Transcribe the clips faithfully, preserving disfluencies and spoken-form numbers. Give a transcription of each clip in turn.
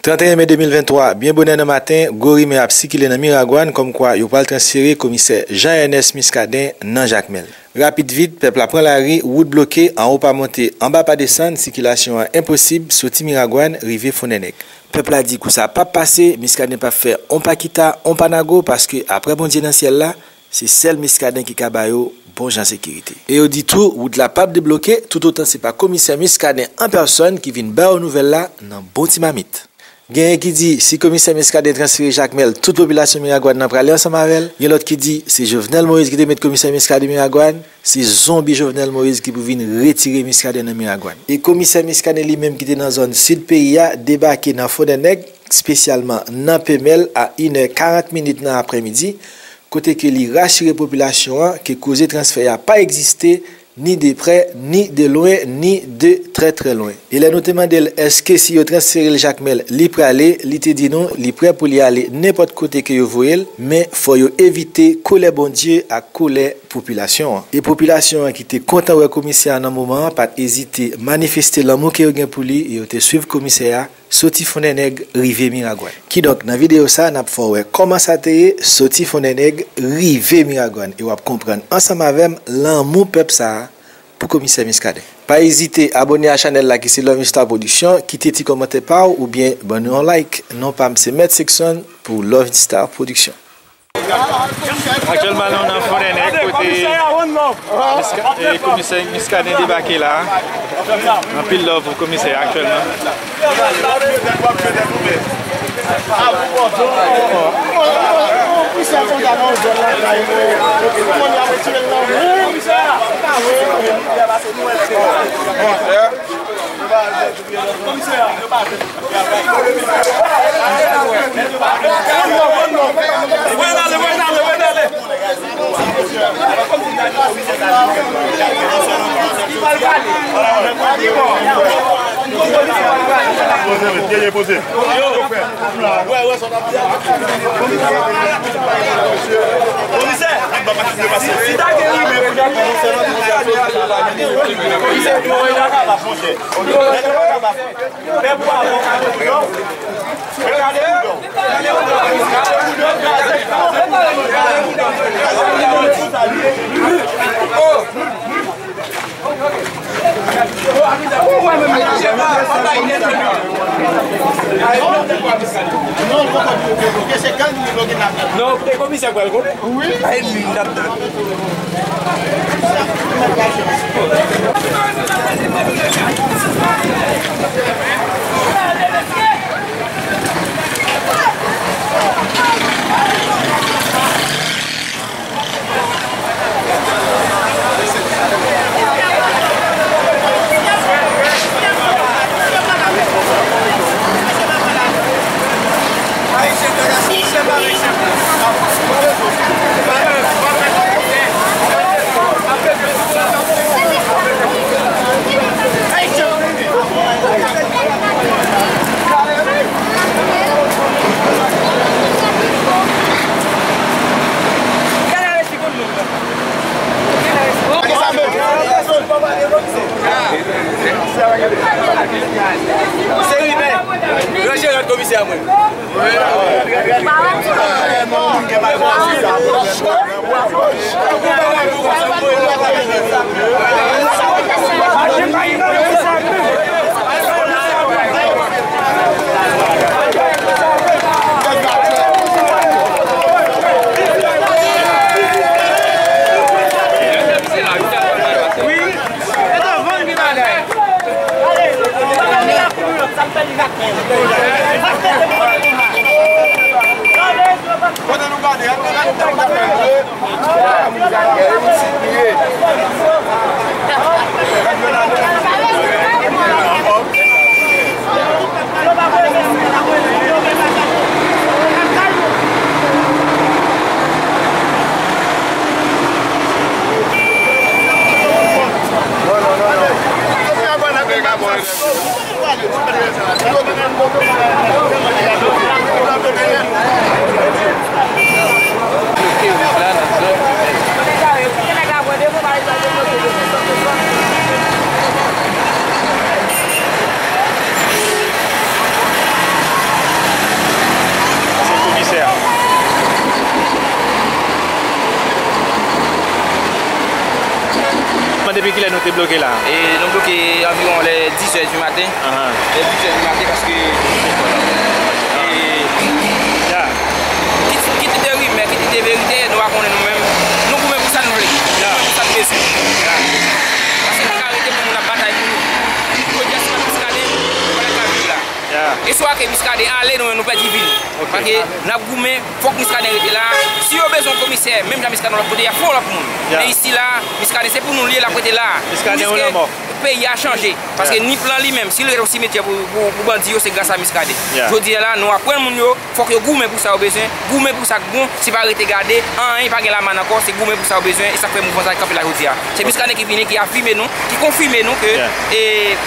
Trannteyen me de mil venntwa, byen bonè nan maten, gwo rimè ap sikile nan Miragwàn kòmkwa yo pral transfere komisè Jean Ernest Muscadin nan Jakmèl. Rapid vit, pèp la pran lari, wout bloke, anwo pa monte, anba pa desann, sikilasyon an enposib, soti Miragwàn, rive Fondènèg. Pèp la di kou sa p ap pase, Muscadin p ap fè on pa kita, on pa nago, paske aprè Bondye nan syèl la, se sèl Muscadin ki ka ba yo bon jan sekirite. E yo di tou, wout la p ap debloke, toutotan se pa komisè Muscadin an pèsòn ki vin ba yo nouvèl la nan bon ti mamit. Genyen ki di, si komisè Muscadin transfere Jakmèl, tout popilasyon Miragwàn nan prale ansanm avè l. Gen lòt ki di, se Jovenel Moïse ki te met komisè Muscadin Miragwàn, se zonbi Jovenel Moïse ki pou vin retire Muscadin nan Miragwàn. E komisè Muscadin li menm ki te nan zòn sid peyi a, debake nan Fondènèg, espesyalman nan Pemèl, a inè karant minit nan aprèmidi, kote ke li rasire popilasyon an ke koze transfè a pa egziste, ni de prè, ni de lwen, ni de trè, trè lwen. E lè nou te mande l èske si yo transfere l Jakmèl, li prale, li te di nou li prè pou li ale nenpòt kote ke yo voye l, men fò yo evite kolè Bondye ak kolè popilasyon an. E popilasyon an ki te kontan wè komisè a nan moman an pa t ezite manifeste lanmou ke yo gen pou li e yo te swiv komisè a soti Fondènèg rive Miragwàn. Kidonk, nan videyo sa, n ap fè w wè kòman sa te ye, soti Fondènèg rive Miragwàn, e w ap konprann ansanm avè m lanmou pèp sa a pou komisè Muscadin. Pa ezite abòne a chanèl la ki se Love Star Production, kite ti kòmantè pa w oubyen ban nou yon like. Non pa m se Mèt Sexson pou Love Star Production. Aktyèlman, nou nan Fondènèg, kote Miska-, eh, komisè Muscadin debake la. Anpil love pou komisè a aktyèlman. Non, e komisè pral konnen. Wi. Ay, li t ap tann. Se rimè. Ranje lòt komisè a mwen. Kote nou gade a? Depi kilè nou te bloke la? E nou bloke anviwon lè dis è di maten. Ahan. Lè dis è di maten paske, e, ya, kit, kit li te rimè, kit li te verite, nou pa konnen nou menm. Nou goumen pou sa nou vle. Ya. Nou goumen pou sa nou bezwen. Ya. Paske nou ka rete pou moun ap batay pou nou. Jodi a, si pa Muscadin, nou pa t ap ka viv la. Ya. E swa ke Muscadin ale, nou menm nou pèdi vi nou. Ok. Paske n ap goumen, fòk Muscadin rete la. Si yo bezwen yon komisè, menm jan Muscadin lòt kote, y a fè yon lòt moun. Ya. Men isi la, Muscadin se pou nou li ye, l ap rete la. Muscadin ou lanmò. Peyi a chanje. Paske Nip lan li menm, si l rete yon simetyè pou, pou, pou bandi yo, se gras a Muscadin. Ya. Jodi a la, nou aprann moun yo, fòk yo goumen pou sa yo bezwen, goumen pou sa k bon, se pa rete gade, anyen pa gen lamann ankò, se goumen pou sa yo bezwen, e sa k fè mouvman sa kanpe la jodi a. Se Muscadin ki vini, ki afime nou, ki konfime nou ke, e,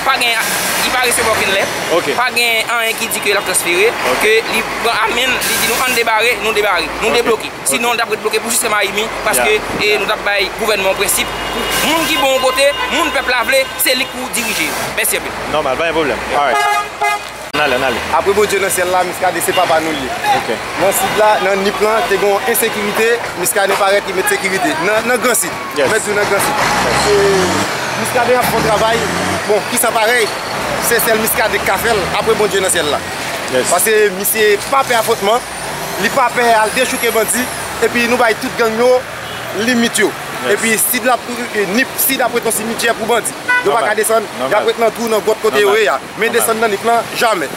pa gen, li pa resevwa okenn lèt, pa gen anyen ki di ke l ap transfere, ke li pran amèn, li di nou ann debare, nou debare, nou debloke. Sinon, nou t ap ret bloke pou jiska Mayimi, paske, e, nou t ap bay gouvènman yon prensip, pou moun ki bon yon kote, moun pèp la vle, se li k pou dirije. Mèsi anpil. Nòmal, pa gen pwoblèm. Alright. Ann ale, ann ale. Apre Bondye nan syèl la, Muscadin se papa nou l ye. Ok. Nan sid la, nan Nip lan, te gen yon ensekirite, Muscadin parèt, li met sekirite. Nan, nan Gran Sid. Yes. Mèt di w nan Gran Sid. Yes. E Muscadin ap fè yon travay, bon, ki san parèy, se sèl Muscadin k ka fè l, apre Bondye nan syèl la. Yes. Paske misye pa pè afwontman, li pa pè al dechouke bandi, epi nou bay tout gang yo limit yo. Yes. Epi Sid la, e, Nip Sid ap ret yon simityè pou bandi. Yo pa ka desann, y ap ret nan twou, nan gwòt kote yo ye a. Men desann nan Nip lan, jamè.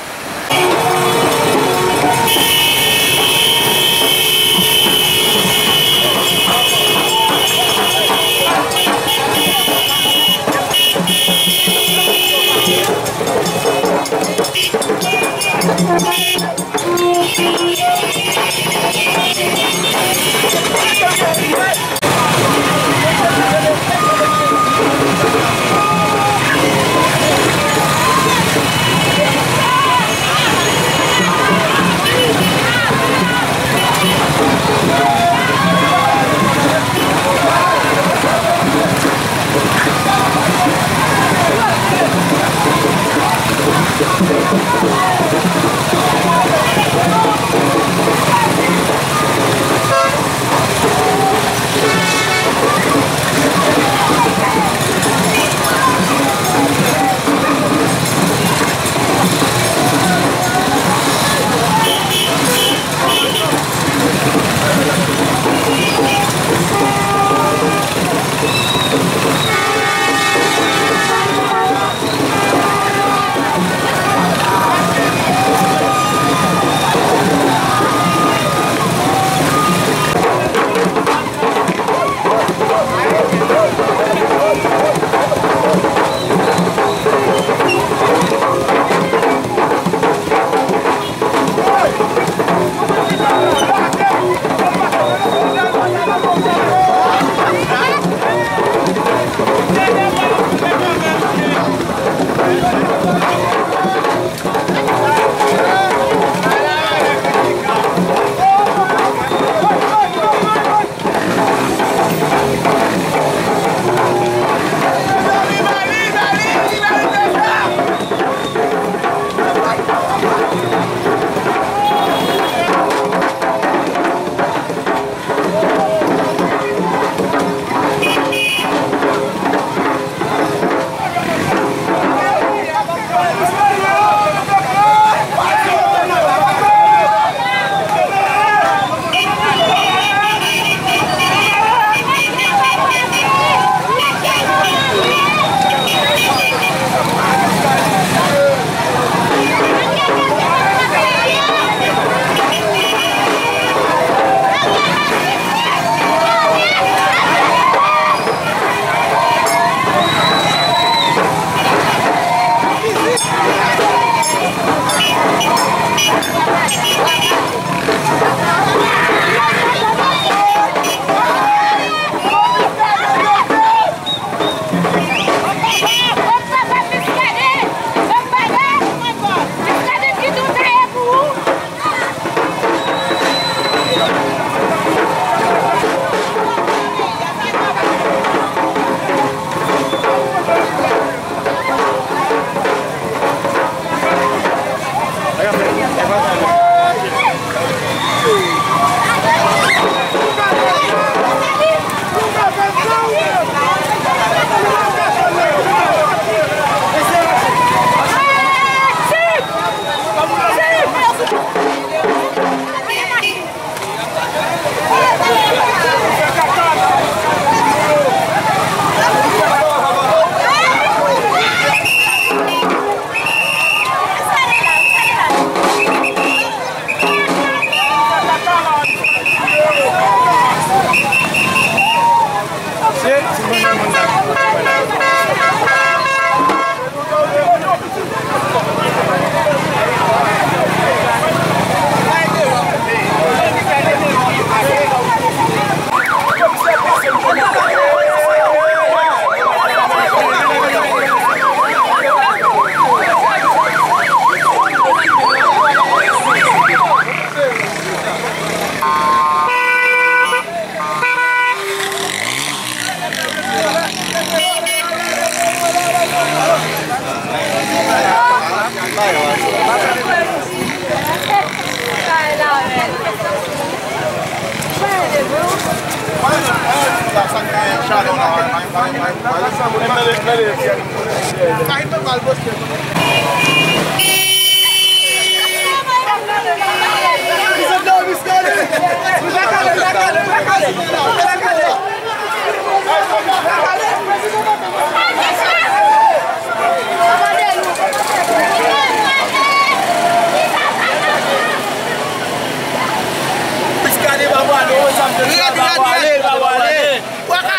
Muscadin pa pwale, Rosamond pa pwale, pa pwale.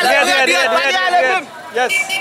Trè, trè, trè, trè, trè. Yes.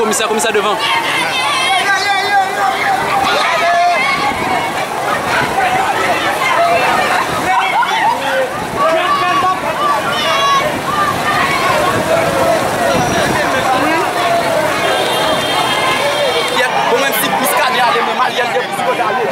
Komisè, komisè devan. Kyèt, bon, menm si Muscadin ale, men Malyèl depi sou kote ale.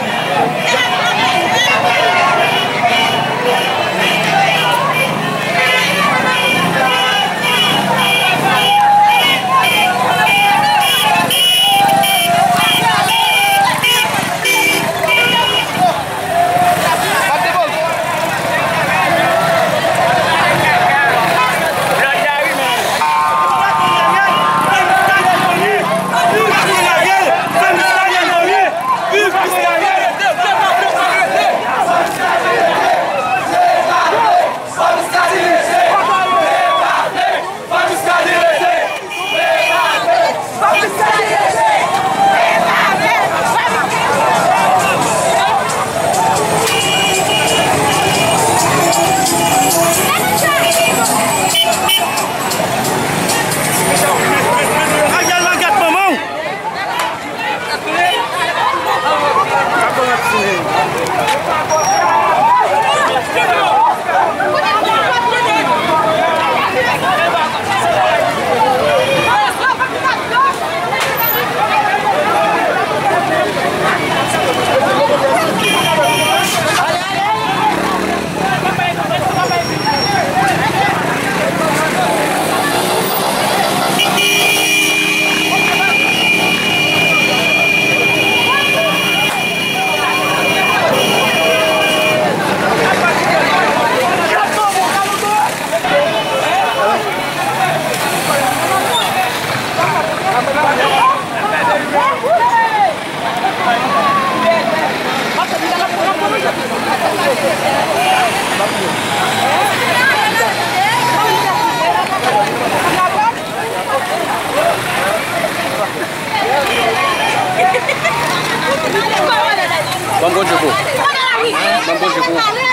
Ban m konje pou ou. Ban m konje pou ou.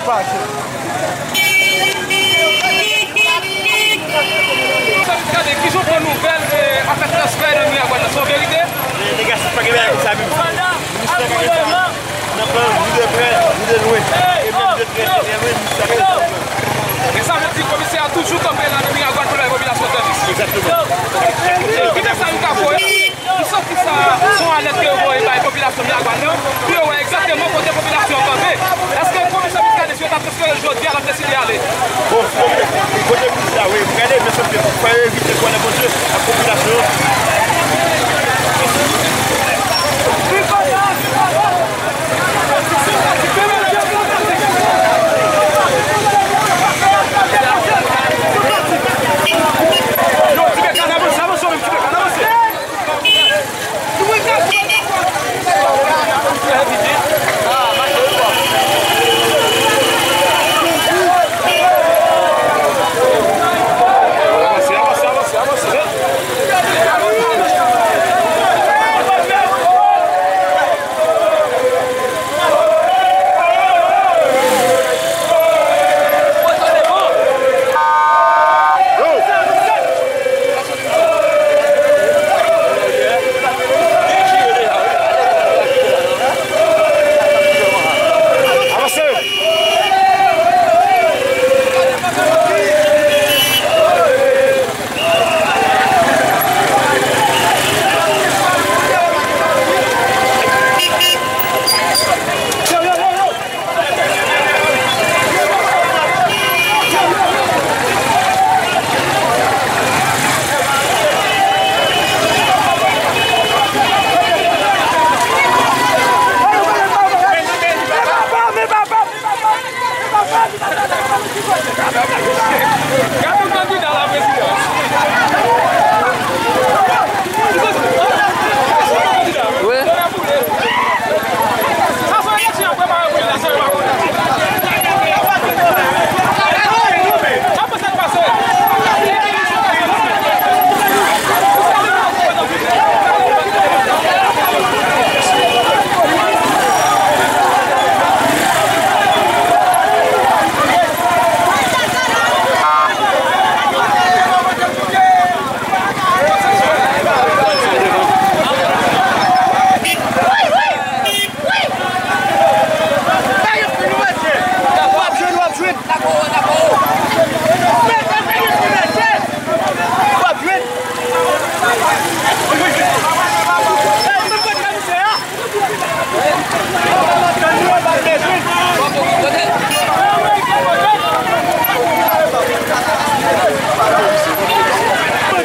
Gade, kijan w pran nouvèl, eh, afè transfè nan Miragwàn nan, se yon verite? Eh, nèg la, se pa gen bagay konsa menm. Ministè pa gen sa. Nan plan, ni de prè, ni de lwen. E menm de trè, de lwen, ministè pa gen sa. E sa vle di komisè a toujou kanpe la nan Miragwàn pou lè popilasyon sèvis. Egzakteman. Kite sa nou ka fè. M santi sa se yon alèt ke yo voye bay popilasyon Miragwàn nan, pou yo wè egzakteman kote popilasyon an kanpe. Èske komisè Muscadin, si yo ta transfere l jodi a, l ap deside ale? Bon, kote, kote minis la, wi, m gade, men sòf ke fò yo evite kòlè Bondye ak popilasyon an.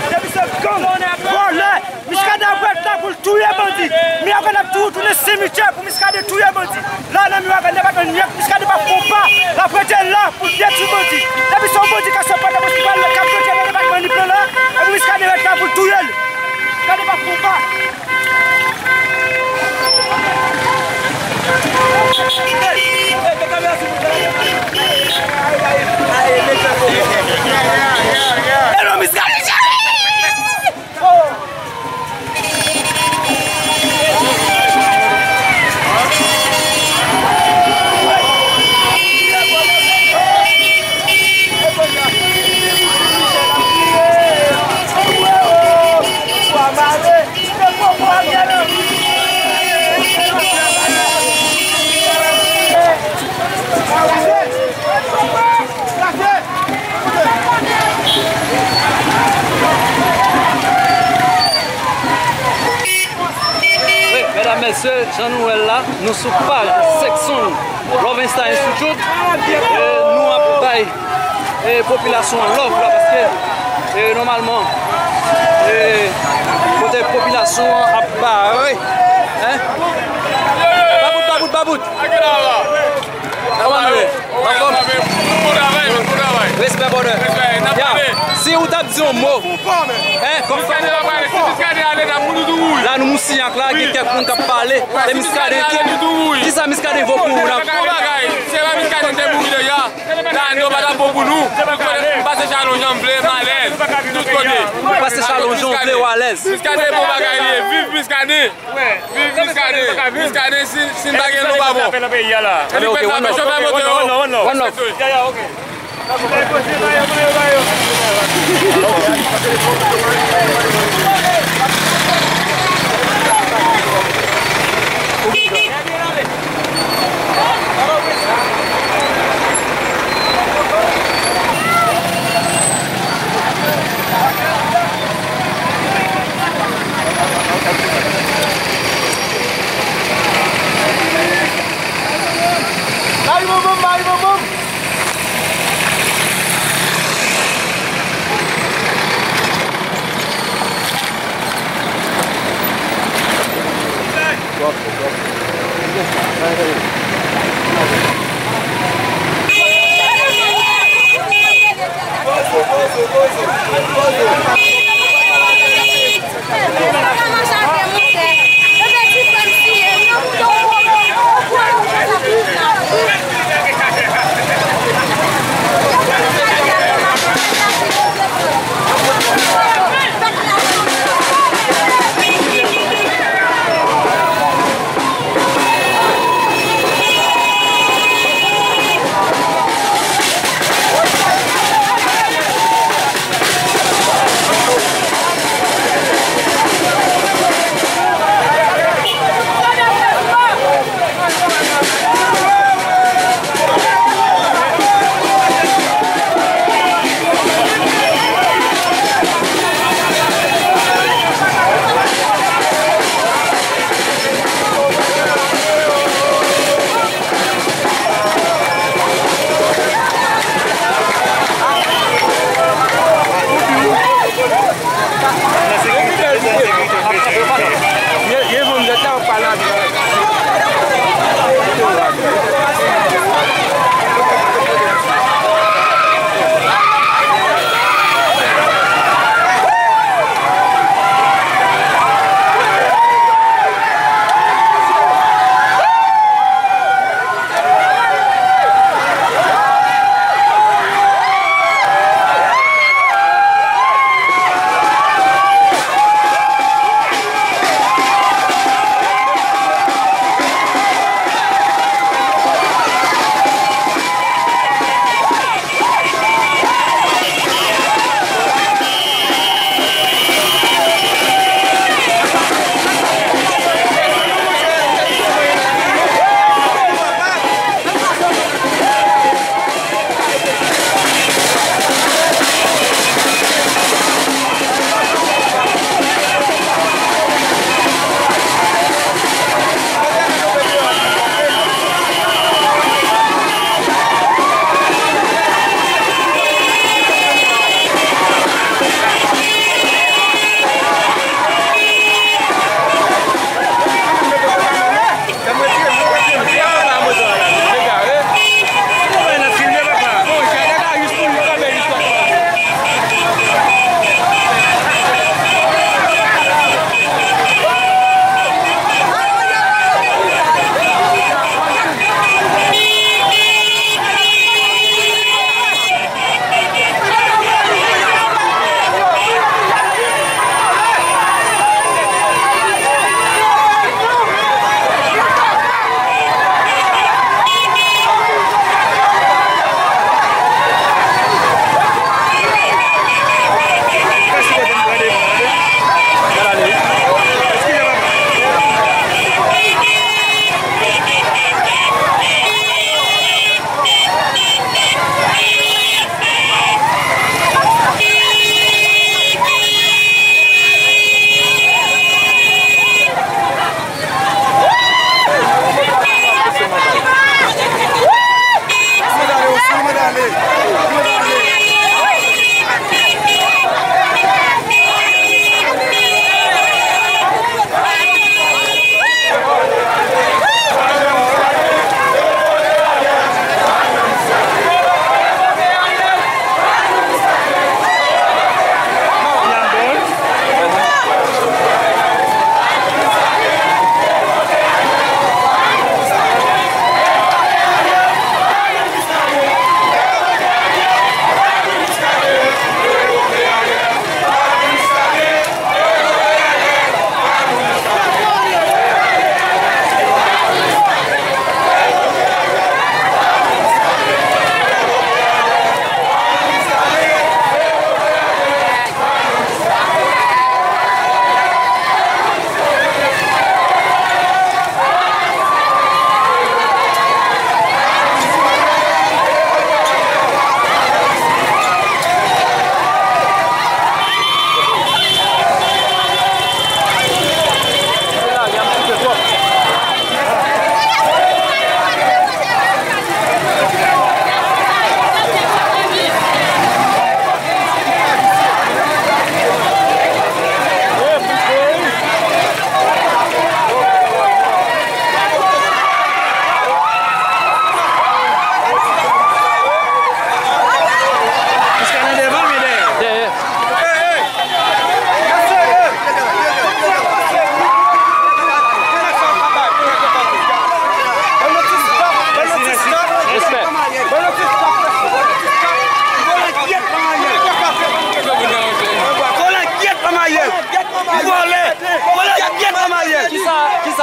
Depi se gang, vòlè, Muscadin ap ret la pou l touye bandi. Miragwàn ap toujou tounen simityè pou Muscadin touye bandi. La nan Miragwàn depatman Nip, Muscadin pa fè yon pa, l ap rete la pou l detwi bandi. Depi se yon bandi k ap sot Pòtoprens ki pral k ap rete nan depatman Nip lan la, epi Muscadin ret la pou l touye l. Muscadin pa fè yon pa. Hello, Muscadin cheri! Wi, medam, mesye, jan nou wè l la, nou sou paj Seksonn Love Insta Institute. E, nou ap bay, e, popilasyon an love la, paske, e, nòmalman, e, kote popilasyon an ap bare, en? Babout, babout, babout! Kòman nou ye? Anfòm? Respè, brother. Ya, si ou t ap di yon mo, en, kòm... La, nou Moussignac la, gen kèk moun k ap pale de Muscadin. Ki, kisa Muscadin vo pou ou la? Yo pa t ap bon pou nou. M pase chalon jan m vle, m alèz. Tout kote. Pase chalon jan w vle, w alèz. Muscadin bon bagay li ye. Viv Muscadin. Viv Muscadin. Muscadin, si, si n pa gen nou pa bon. Anben, ok, one love. One love. Mari bonbon, mari bonbon.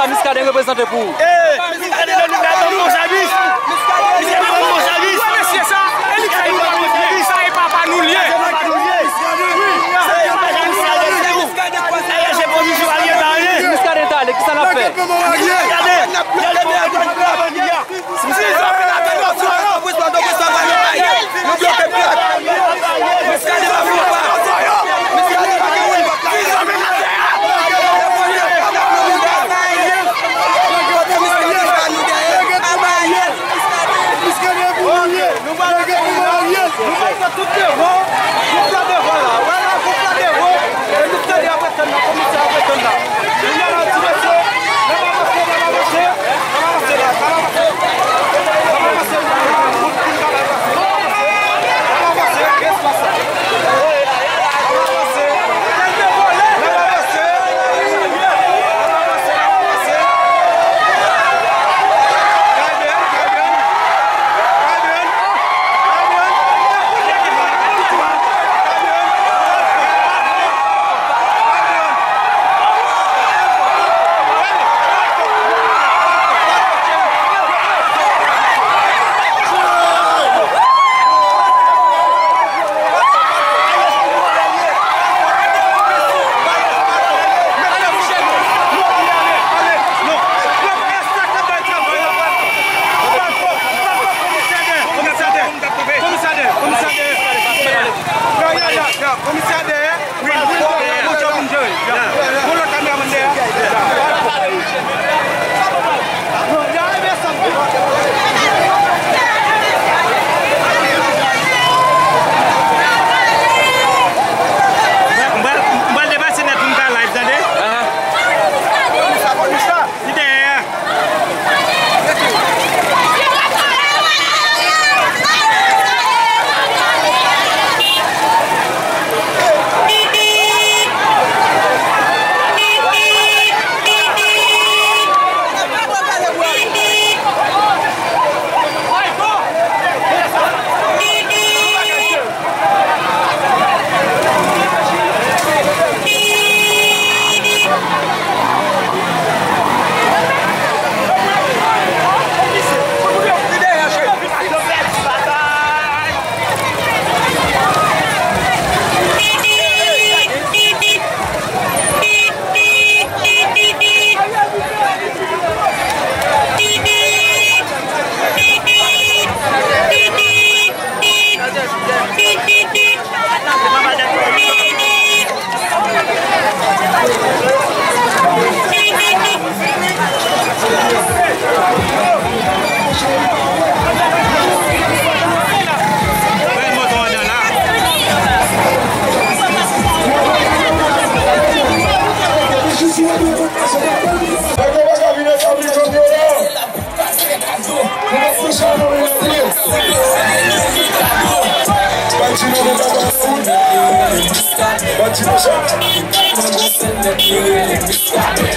Muscadin reprezante pou ou? Muscadin nan nou ka ban bon sèvis. Muscadin ban bon sèvis. Mesye sa, e li ka yon bon sèvis. Sa e papa nou l ye. Muscadin t ale, kisa n ap fè? Muscadin t ale, kisa n ap fè? M pral, m pral depase nèt pou m ka live, tande? Li dèyè a.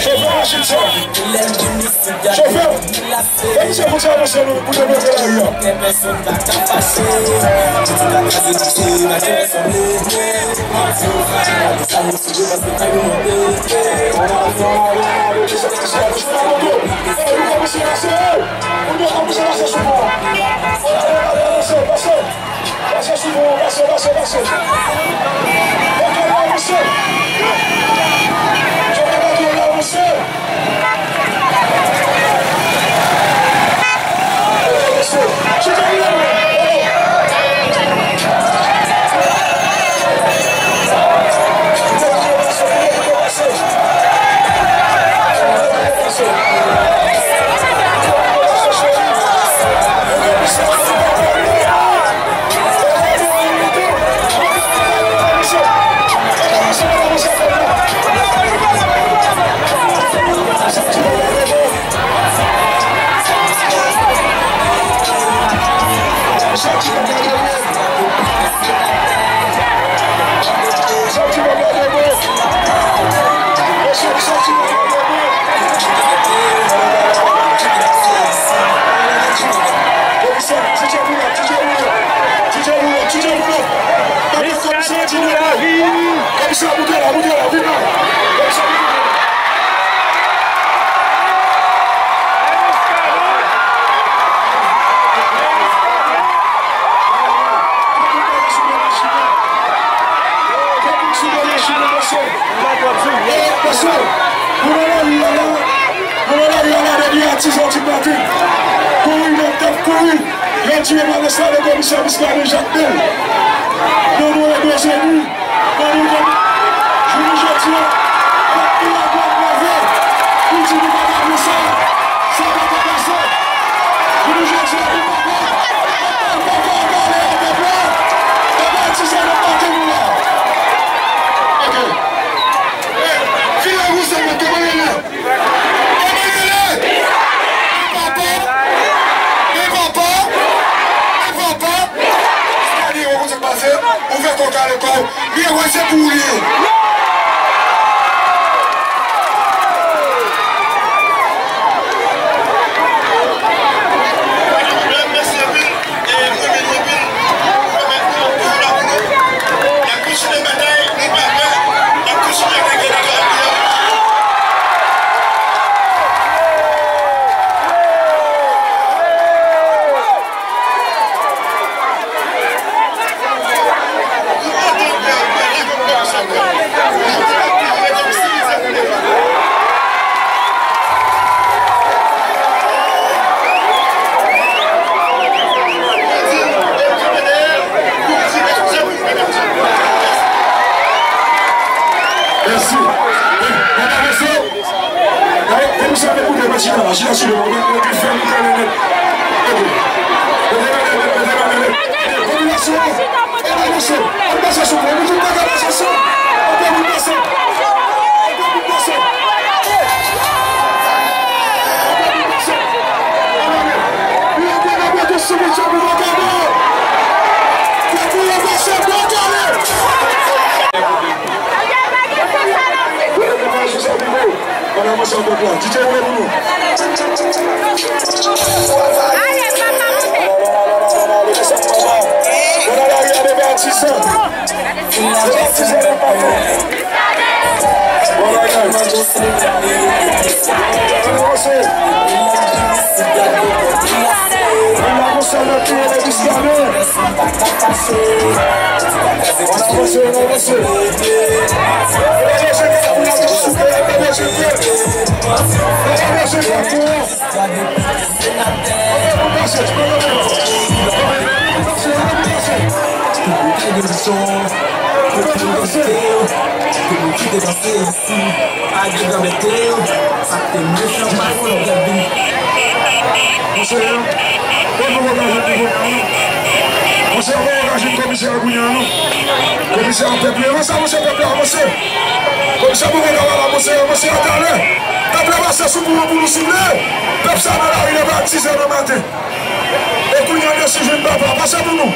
Chofè machin sa. Chofè. Fè misye pouse avanse nou pou devlope lari a. Pase sou bon, pase, pase, pase. Patwon la, mesye. Patwon la, mesye. Mesye, chita pou la. Komisè, moute la, moute la, vin la. Komisè, moute la. Pase, nou nan lari a la, nou nan lari a la depi a sis è di maten. Kouri nèg t ap kouri, yo tiye nan lestavè komisè Muscadin Jacques Bell. Nan mwen e dozeni, nan mwen, jounen jodi a, fòk nou leve pou di nou pa ta pran sa. Sa pa ka pase. Jounen jodi a, nou pa ka, nou pa ka pale a pèp la. Depi a sis è nan maten nou la. Ok. Vire pou sa, kòman yo ye? Kòman yo ye? Men papa! Men papa! Men papa! Gade, wè kote k pase, ou fè kòk ale kò w, men wè se pou ou li ye. Mèsi anpil. E mwen menm anpil, mwen menm toujou la pou nou. N ap kontinye batay, nou pa pè, n ap kontinye avèk batay. Mèsi. N ap avanse. Komisè ap ekoute, mwen chita la, chita sou mwen, mwen, mwen fè li konnen nèt. Ok. Mete men nèt, mete men nèt. Popilasyon, ann pase, ann pase sou mwen, nou tout pa ka pase sou. Anpè moun pase. Anpè moun pase. Anpè moun pase. Ann ale. Yo te nan mete sou mwen, se pou mwen, kòman? Fòk pou yo pase, mwen, ann ale. Mwen nan mwen sa pèp la. D J, woule pou nou. Ale, papa, moute. Mwen nan lari a depi a sis è. Depi a sis è nan maten. Bon bagay. Avanse. Mwen nan mwen sa pèp la, depi sis è. Ann avanse, ann avanse. Ann avanse, ann avanse. Ann avanse, ann avanse. Ann avanse, ann avanse. Ann avanse. Pa gen granmèt yo, sa k te mechan pase Gèbin. Monchè, e nou angaje pou kounye a, non? Monchè, nou angaje komisè a kounye a, non? Komisè a pèp li, avanse, avanse, pèp la, avanse. Komisè pou kounye a la, avanse, avanse, atalè. Pèp la pase sou pou nou, pou nou souple. Pèp sa nan lari depi a sis è nan maten. E kounye a, desizyon papa, pase pou nou.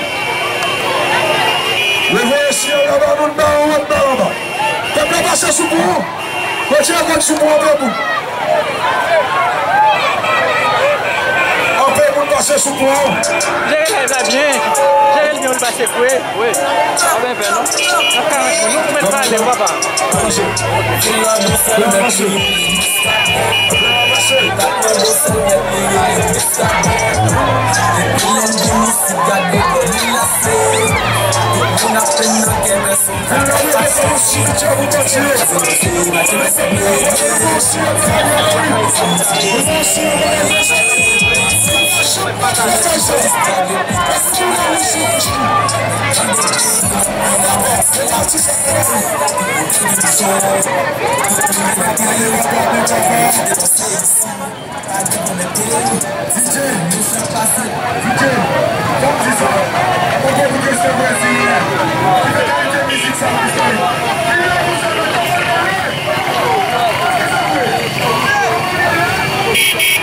Lè voye syèl la ba nou, n ba anwo, n ba anba. Pèp la pase sou pou ou. Retire kòd sou pou antre pou. Anpil moun pase sou pou an. Jere live la byen. Jere l byen, ou pase kwe. Wi. Pa byen fè non. N ap karant moun. Nou pou mèt pale, papa. Avanse. Avanse. Avanse.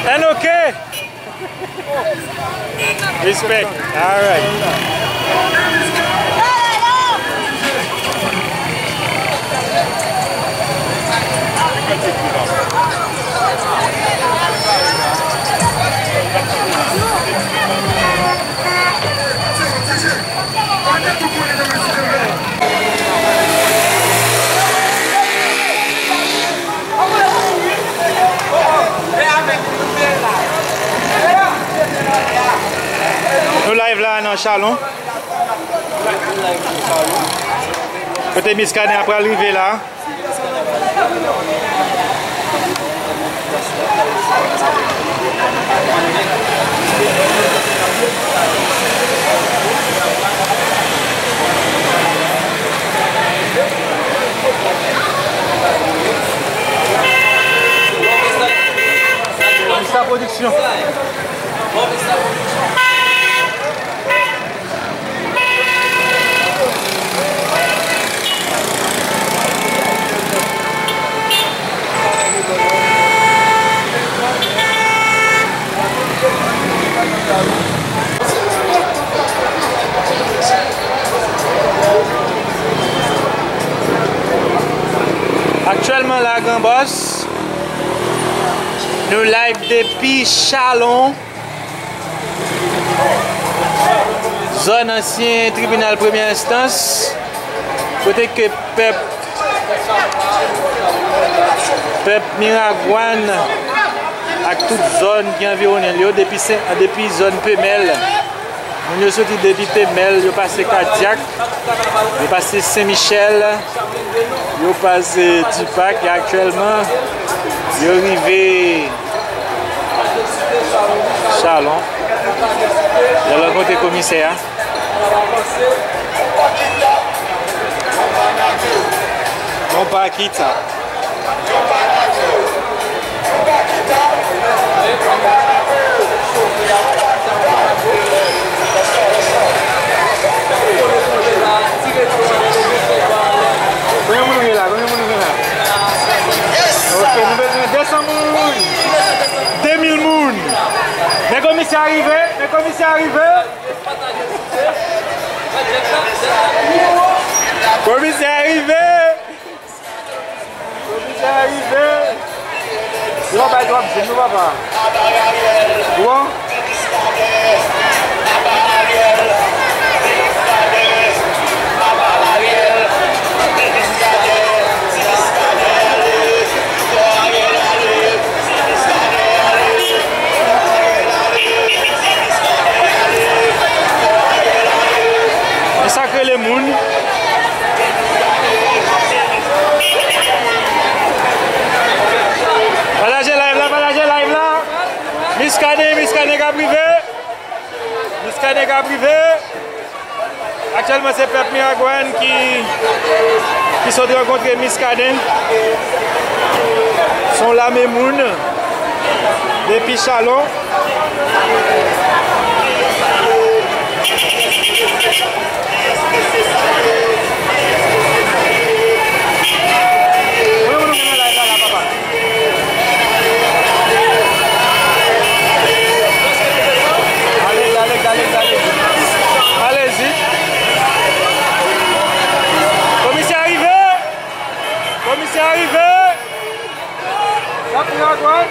N O K. Respect. All right. Nou live la nan Chalon. Kote Miskaden ap pral rive la. Sa pwodiksyon. Aktyèlman la, Gran Bòs, nou live depi Chalon, zòn ansyen tribinal premyè enstans, kote ke pèp, pèp Miragwàn ak tout zòn ki anviwonnen l yo, depi Sen, depi zòn Pemèl. Moun yo soti depi Pemèl, yo pase Kadyak, yo pase Sen Michèl, yo pase Dipak, e aktyèlman, yo rive Chalon. Yo rankontre komisè a. Yon pakita. Konbyen moun nou gen la? Konbyen moun nou gen la? Ok, nou bezwen de san moun. De mil moun. Men komisè a rive, men komisè a rive. Komisè a rive. Komisè a rive. Yo bay twòp zen non papa. Bon. E sa k rele moun. Pataje live la, pataje live la. Miskaden, Miskaden k ap rive. Miskaden k ap rive. Aktyèlman, se pèp Miragwàn ki, ki sot rankontre Miskaden. Se yon lame moun depi Chalon. Alèz, alèz, alèz, alèz. Alèz. Komisè a rive. Komisè a rive. L ap pran kòd.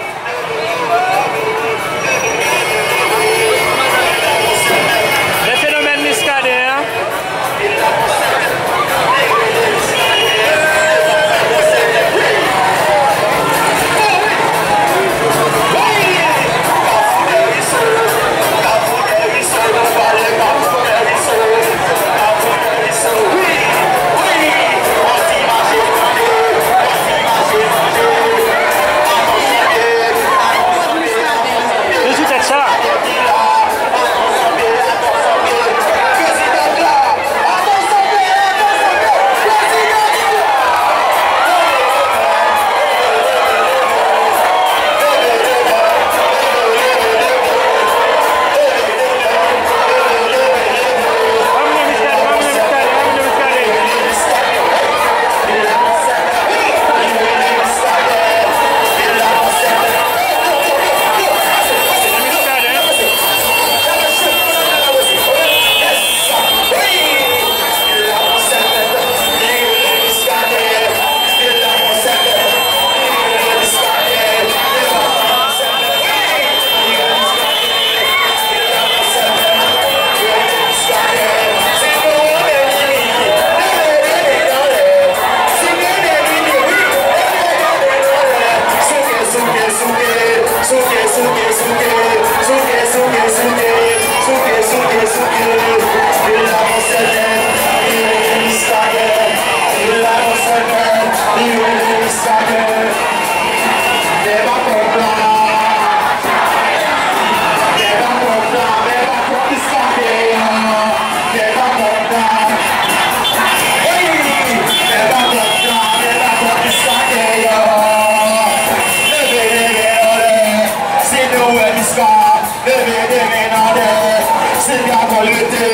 Rete,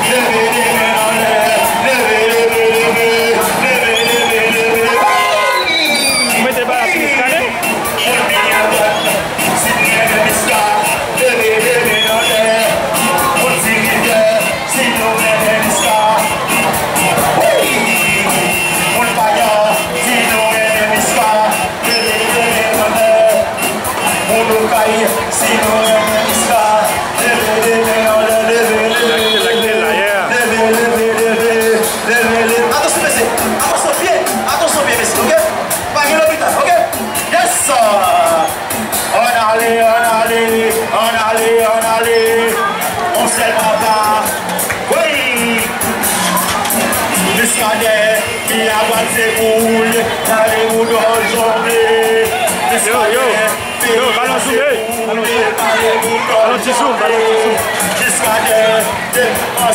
leve de men anlè, leve, leve, leve, leve, leve, leve, leve. Ou mete bagay sou Miskaden? Moun Minyabòt, si nou renmen Miska, leve de men anlè. Moun Ti Rivyè, si nou renmen Miska. Wi! Moun Paya, si nou renmen Miska, leve de men anlè. Moun Okay, si nou renmen Miska, leve de men anlè, leve, leve, leve, leve, leve, leve, leve, leve. Atansyon, mesye, atansyon pye, atansyon pye, mesye, oke? Pa gen lopital, oke? Yes, sir. Ann ale, ann ale, ann ale, ann ale. On sèl papa. Wi. Miskaden, Minyabòt se pou ou l ye. Kale boudon jongle. Yo, yo. Yo, balon zoome, balon zoome. Balon ti zoom, balon ti zoom. Miskaden,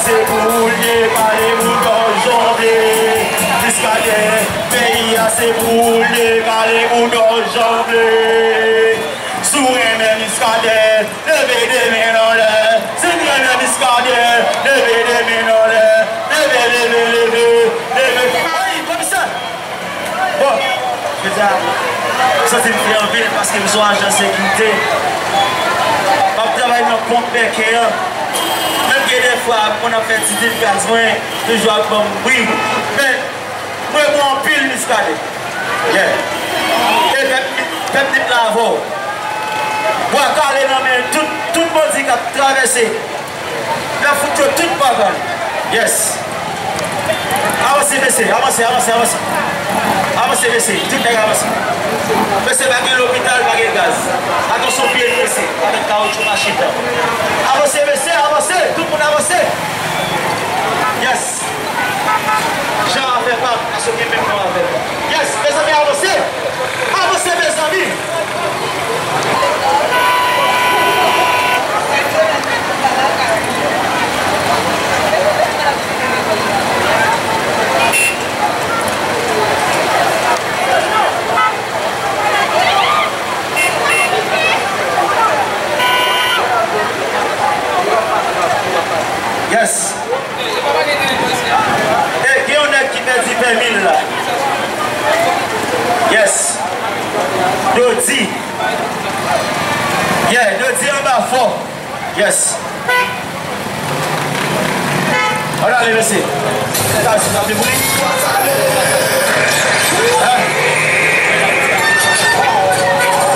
se pou ou l ye, kale boudon jongle. Miskaden, peyi a se pou ou l ye, kale boudon jongle. Si w renmen Miskaden, leve de men anlè. Si w renmen Miskaden, leve de men anlè. Leve, leve, leve, leve. Ay, komisè! Bon, jodi a, m santi m fyè anpil paske m se yon ajan sekirite. M ap travay nan ponp bèkè an. Menm gen de fwa, moun ap fè ti tit gaz mwen, toujou ap ban m bri. Men, mwen bon anpil Miskaden. Yeah. E pèp, pèp Nip la avè w. Bwa kale nan men tout, tout bandi k ap travèse. N ap fout yo tout pa bal. Yes. Avanse, mesye, avanse, avanse, avanse. Avanse, mesye, tout nèg avanse. Mesye, pa gen lopital, pa gen gaz. Atansyon pye nou, mesye, avèk kawoutchou machin nan. Avanse, mesye, avanse, tout moun avanse. Yes. Jan avè pa, paske gen menm non avè l. Yes, mezanmi, avanse. Avanse, mezanmi. Yes. E gen yon nèg ki pèdi pèmi l la. Yes. Dodi. Yeah, Dodi anba fò. Yes. Ann ale, mesye. Sa, sa, sa, se pou li. Hein?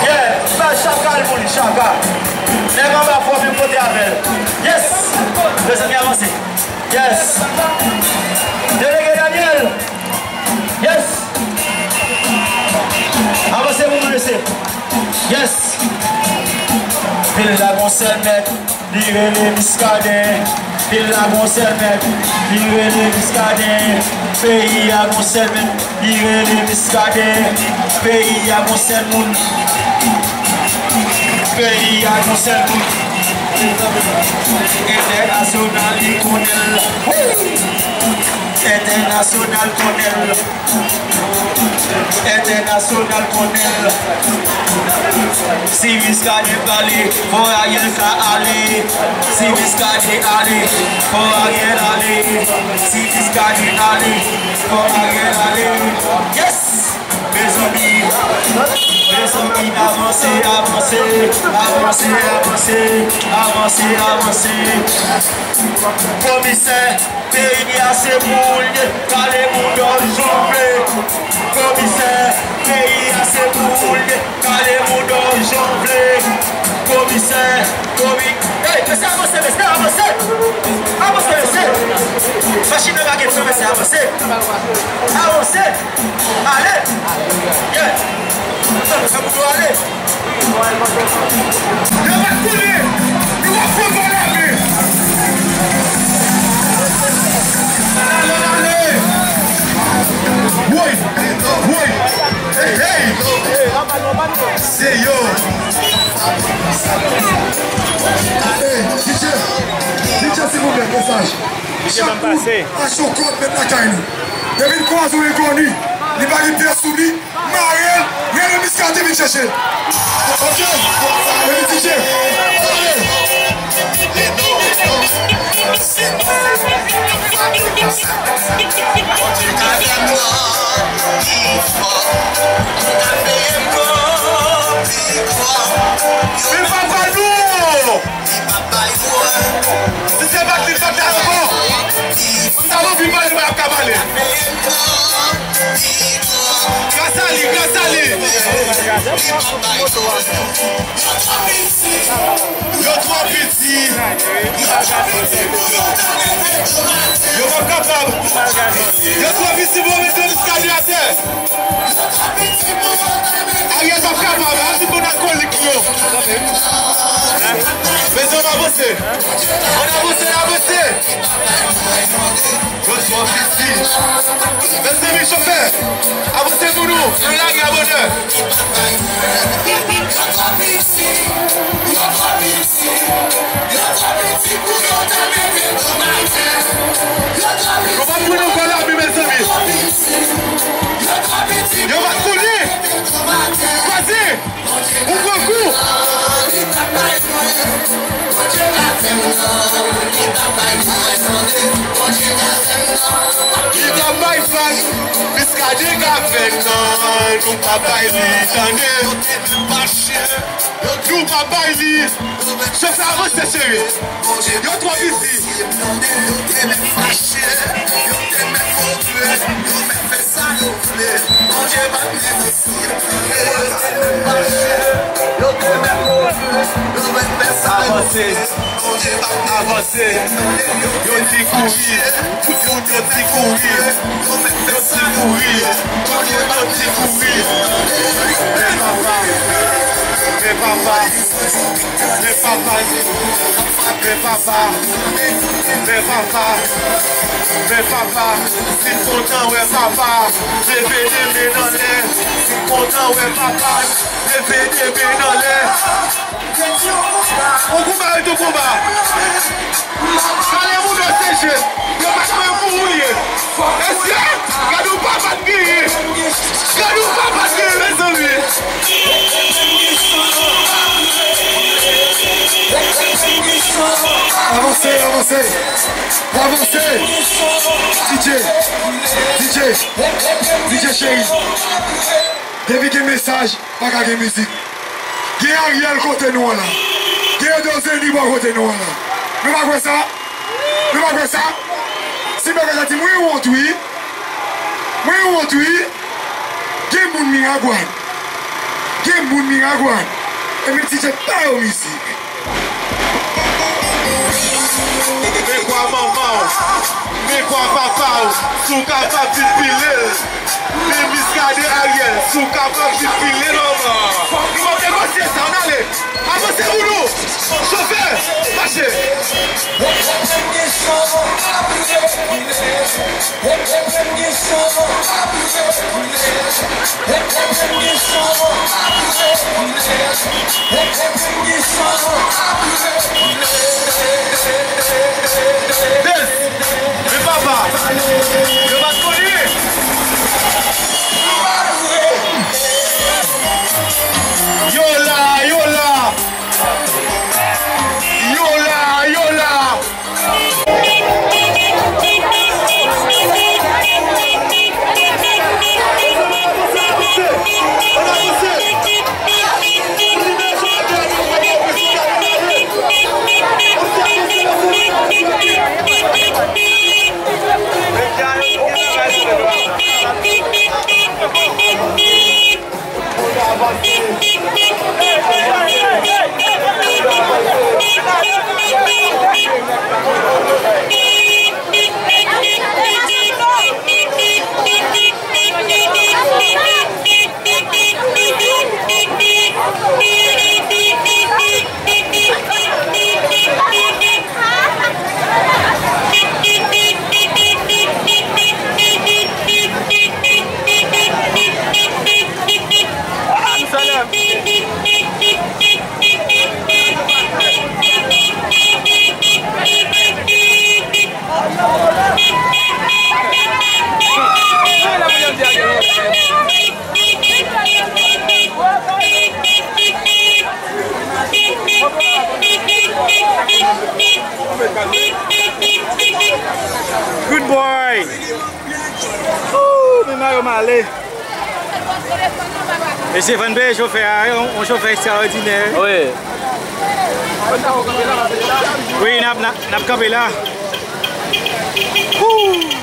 Yeah, sa, chaka l pou li, chaka. Nèg anba fò, vin pote avè l. Yes. Mezanmi, avanse. Yes. Delege Daniel. Yes. Avanse pou mwen, mesye. Yes. Vil la gon sèl mèt, li rele Miskaden. Vil la gon sèl mèt, li rele Miskaden. Peyi a gon sèl mèt, li rele Miskaden. Peyi a gon sèl moun. Peyi a gon sèl moun. Entènasyonal, li konnen l. Entènasyonal konnen l. Entènasyonal konnen l. Si Miskaden pale, fò Ariel ka ale. Si Miskaden ale, fò Ariel ale. Si Miskaden ale, fò Ariel ale. Yes! Mezanmi, mezanmi, avanse, avanse, avanse, avanse, avanse, avanse. Komisè, peyi a se pou w l ye, kale boudon jongle. Komisè, peyi a se pou w l ye, kale boudon jongle. Komisè, komi-, ey, mesye, avanse, mesye, avanse. Avanse, mesye. Machin nan pa gen fren, mesye, avanse. Avanse. Ale! Yeah! Sa nou fè pou nou ale! Yo pa konnen! Nou pa fè vòlè men! Ale, ale, ale! Woy! Woy! Hey, hey! Se yo! Ale, D J! D J, silvouplè, mesaj! Chak moun achte yon kòd, met lakay li. Depi n kwaze yon enkoni, li pa gen pyès sou li, mare l, rele Miskaden vin chèche l. Ok? Epi D J, ale! Men papa nou! Si se pa t li, pa t la ankò. Sa bon, pi pale, pa ka pale. Gras a li, gras a li. Yo twò piti. Yo p ap kapab. Yo twò piti pou yo mete Muscadin atè. Ariel p ap kapab, a ti moun akolik yo. Mezanmi, avanse. Ann avanse, ann avanse. Yo twò piti. Mezanmi, chofè, avanse pou nou. Nou lage a bonè. Nou p ap pran nan kò lavi, mezanmi. Yo va konnen. Kwaze. Ou pran kou. Li t ap bay vag. Muscadin ka fè nan. Nou p ap bay li, tande. Nou p ap bay li. Chofè, avanse, cheri. Yo twò piti. Avanse, avanse. Yo di kouri, tout moun yo di kouri. Yo di kouri, tout moun yo di kouri. Men papa, men papa. Men papa, men papa, men papa, men papa, si m kontan wè papa, leve de men anlè. Si m kontan wè papa, leve de men anlè. On konba ret on konba. Pale moun nan seje. Yo pa kòmanse pou ou ye. Mesye, gade yon papa k genyen. Gade yon papa k genyen, mezanmi. Avanse, avanse. Avanse. D J, D J, D J cheri. Depi gen mesaj, pa ka gen mizik. Gen Ariel kote nou an la. Gen Edo Zenny bò kote nou an la. Nou pa kwè sa? Nou pa kwè sa? Si bagay la di, mwen wont wi. Mwen wont wi. Gen moun Miragwàn. Gen moun Miragwàn. E men ti jèt pa yo mizik. Men kwa manman w, men kwa papa w, si w kapab vin pile l. Men Muscadin Ariel, si w kapab vin pile l anvan. Nou ap negosye sa, ann ale. Avanse pou nou. Chofè, mache. Bèz, men papa, yo pa t konnen. Yo la, yo la. Yo la, yo la. Good boy! Ooh, men mayo m ale. Mesye Van peye chofè a, yon, yon chofè ekstraòdinè. Wi. Wi, n ap, n ap, n ap kanpe la. Woo!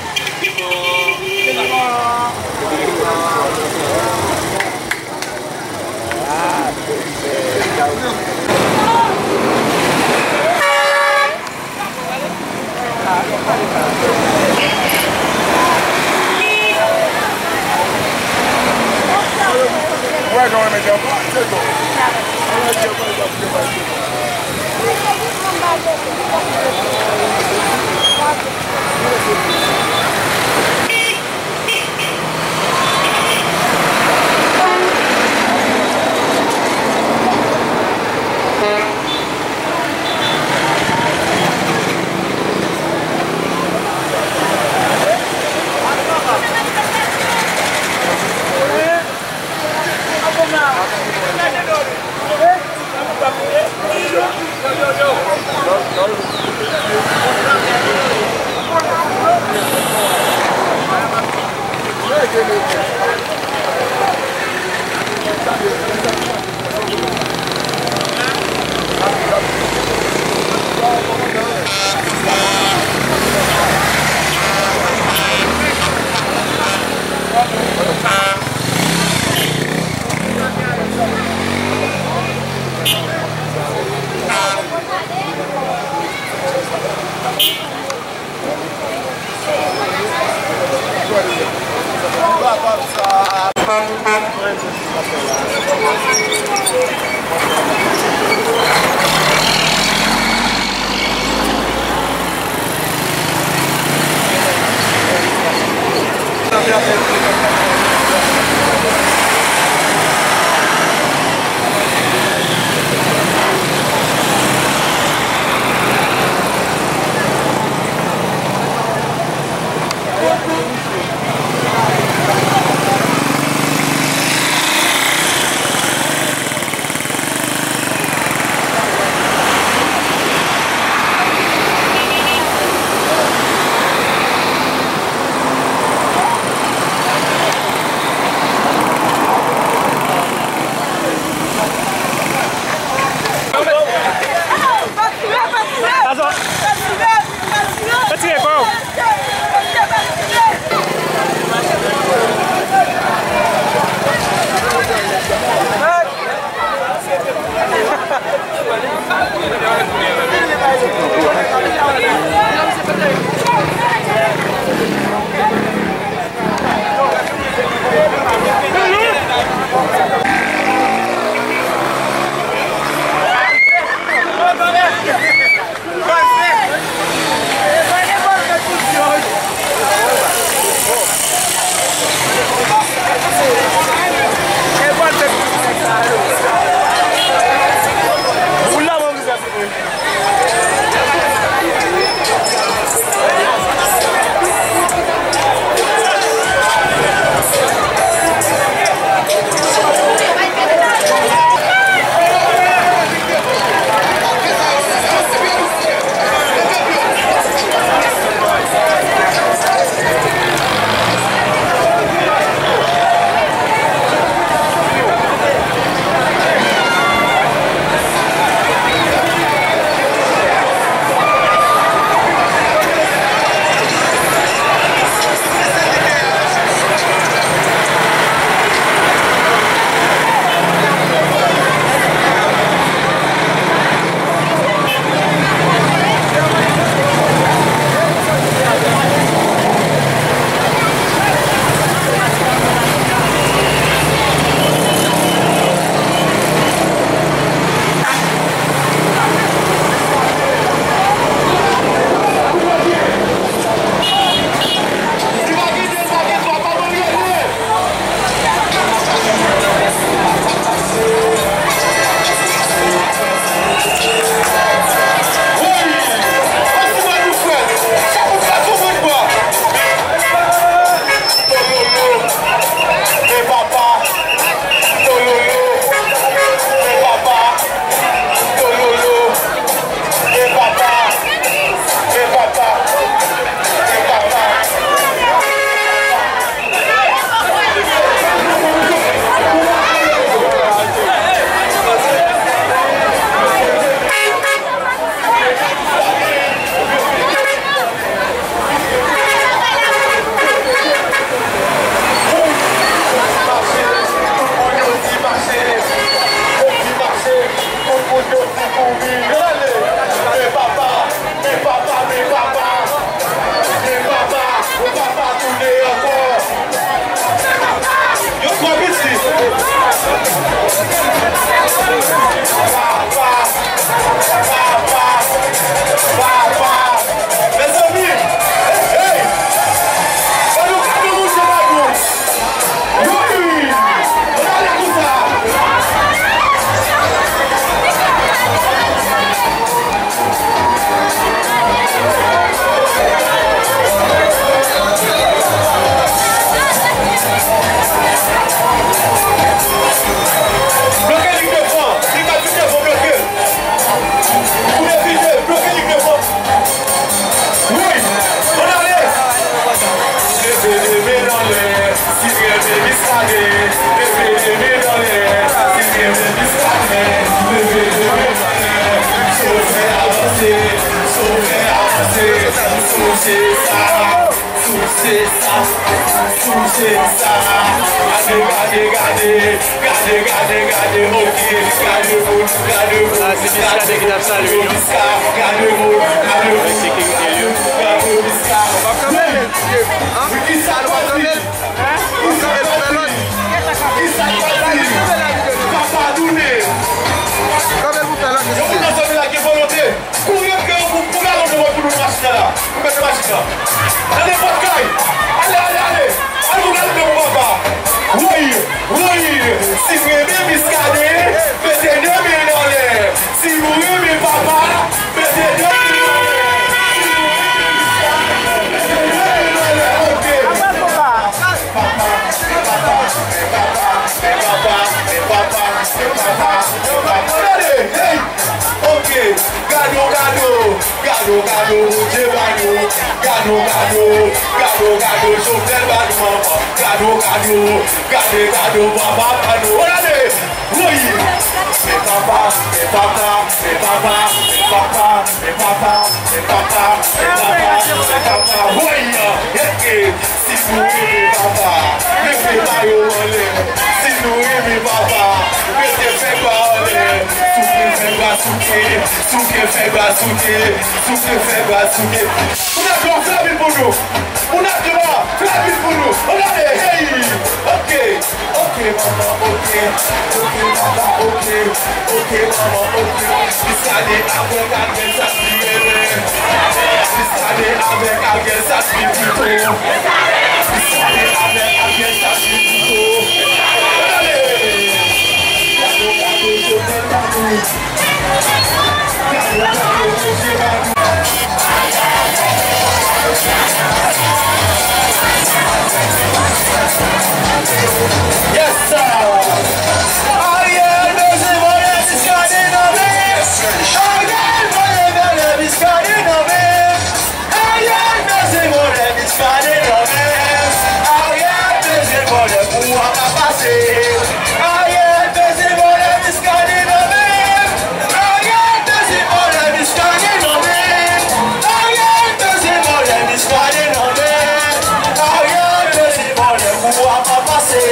Souse sa, souse sa, souse sa. Gade, gade, gade, gade, gade, gade, ok. Gade moun, gade moun, gade moun, gade moun, gade moun, gade moun, gade moun. Kisa k pase? Kisa k pase? Kisa k pase? Papa tounen. Yo konn nan zanmi la gen volonte. Kouri antre pou, pou gade nou pou nou machin la. Pou mete machin la. Nan nenpòt kay. Ale, ale, ale. Al pou gade pou papa. Woy, woy. Si w renmen Miskaden, mete de men anlè. Si nou renmen papa, mete de men anlè. Si nou renmen Miskaden, mete de men anlè. Ok. Papa, papa, papa, papa, papa, papa, papa, papa. Gade, hey! Ok, gado, gado, gado, gado, Bondye ba nou. Gado, gado, gado, gado, Jovenel ba nou manman. Gado, gado, gade, gado, papa ba nou. Gade, woy! Men papa, men papa, men papa, men papa, men papa, men papa, men papa, men papa, woy! Hey, hey. Si nou renmen papa, leve men yo anlè. Si nou renmen papa, mete fèy ba anlè. Souke fèy ba souke, souke fèy ba souke, souke fèy ba souke. Moun ak lwa, fè lavi pou nou. Moun ak lwa, fè lavi pou nou. Ann ale, hey! Ok, ok, manman, ok. Ok, papa, ok. Ok, manman, ok. Miskaden avèk Ariel sa ki renmen. Miskaden avèk Ariel sa ki pito. Miskaden avèk Ariel sa ki pito. Ale! Gado, gado, Jovenel ba nou. Gado, gado, Bondye ba nou. Yes, sir! Ariel bezwen vòlè Miskaden nan men! Ariel bezwen vòlè Miskaden nan men! Ariel bezwen vòlè Miskaden nan men! Ariel bezwen vòlè pou w ap pase! Ariel bezwen vòlè Miskaden nan men! Ariel bezwen vòlè Miskaden nan men! Ariel bezwen vòlè Miskaden nan men! Ariel bezwen vòlè pou w ap pase!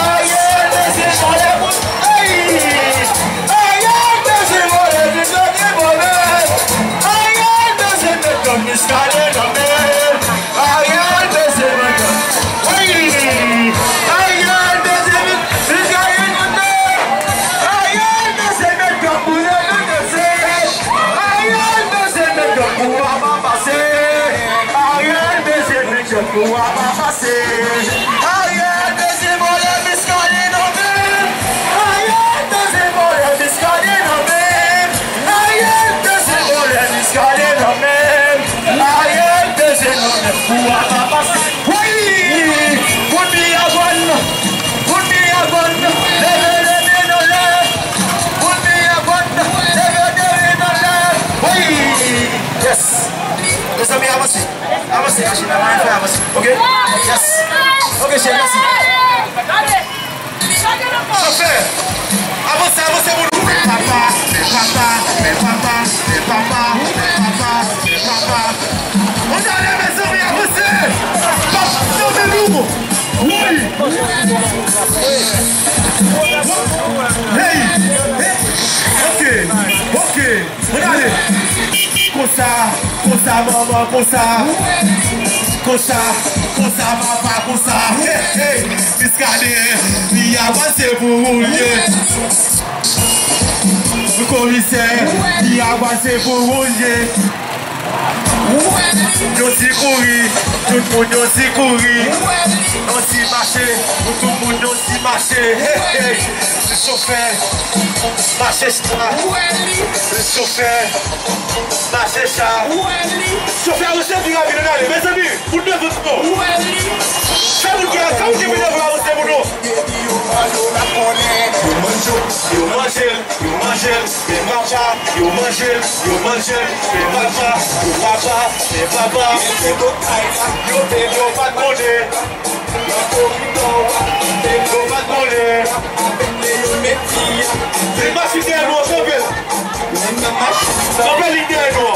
Ariel bezwen vòlè pou, hey! Ariel bezwen vòlè Miskaden nan men! Ariel bezwen met gang Miskaden nan men! Ariel bezwen met gang. Wi! Ariel bezwen met Miskaden nan men! Ariel bezwen met gang pou yo nou danse! Ariel bezwen met gang pou papa pase! Ariel bezwen met gang pou papa pase! Ariel bezwen vòlè Miskaden nan men! Ariel bezwen vòlè Miskaden nan men! Ariel bezwen vòlè Miskaden nan men! Ariel bezwen vòlè pou papa pase! Wi! Bout Miyagòn! Bout Miyagòn! Leve de men anlè! Bout Miyagòn! Leve de men anlè! Wi! Yes! Mezanmi, avanse! Avanse, machin nan, anyen fè, avanse. Ok? Yes! Ok, cheri, mèsi. Chofè! Avanse, avanse pou nou! Men papa, men papa, men papa, men papa, men papa, men papa. Ann ale, mezanmi, avanse! Pap tonbe nou! Wi! Hey! Hey! Ok! Ok! Ann ale! Konsa, konsa manman, konsa. Konsa, konsa papa, konsa. Hey, hey. Miskaden, Miyagòn se pou ou l ye. Komisè, Miyagòn se pou ou l ye. Yo di kouri, tout moun yo di kouri. Yo di mache, tout moun yo di mache. Hey, hey. Chofè, mache cha. Chofè, mache cha. Chofè, avanse pi rapid, ann ale. Mezanmi, moun devan nou. Fè moun ki, fè moun ki vin devan avanse pou nou. Yo manje l, yo manje l, men papa, yo manje l, yo manje l, yo manje l, men papa, yo papa, men papa, men papa. Yo te, yo pa t konnen. Yo pa t konnen. Vin machin dèyè nou an, kanpe l. Kanpe li dèyè nou an.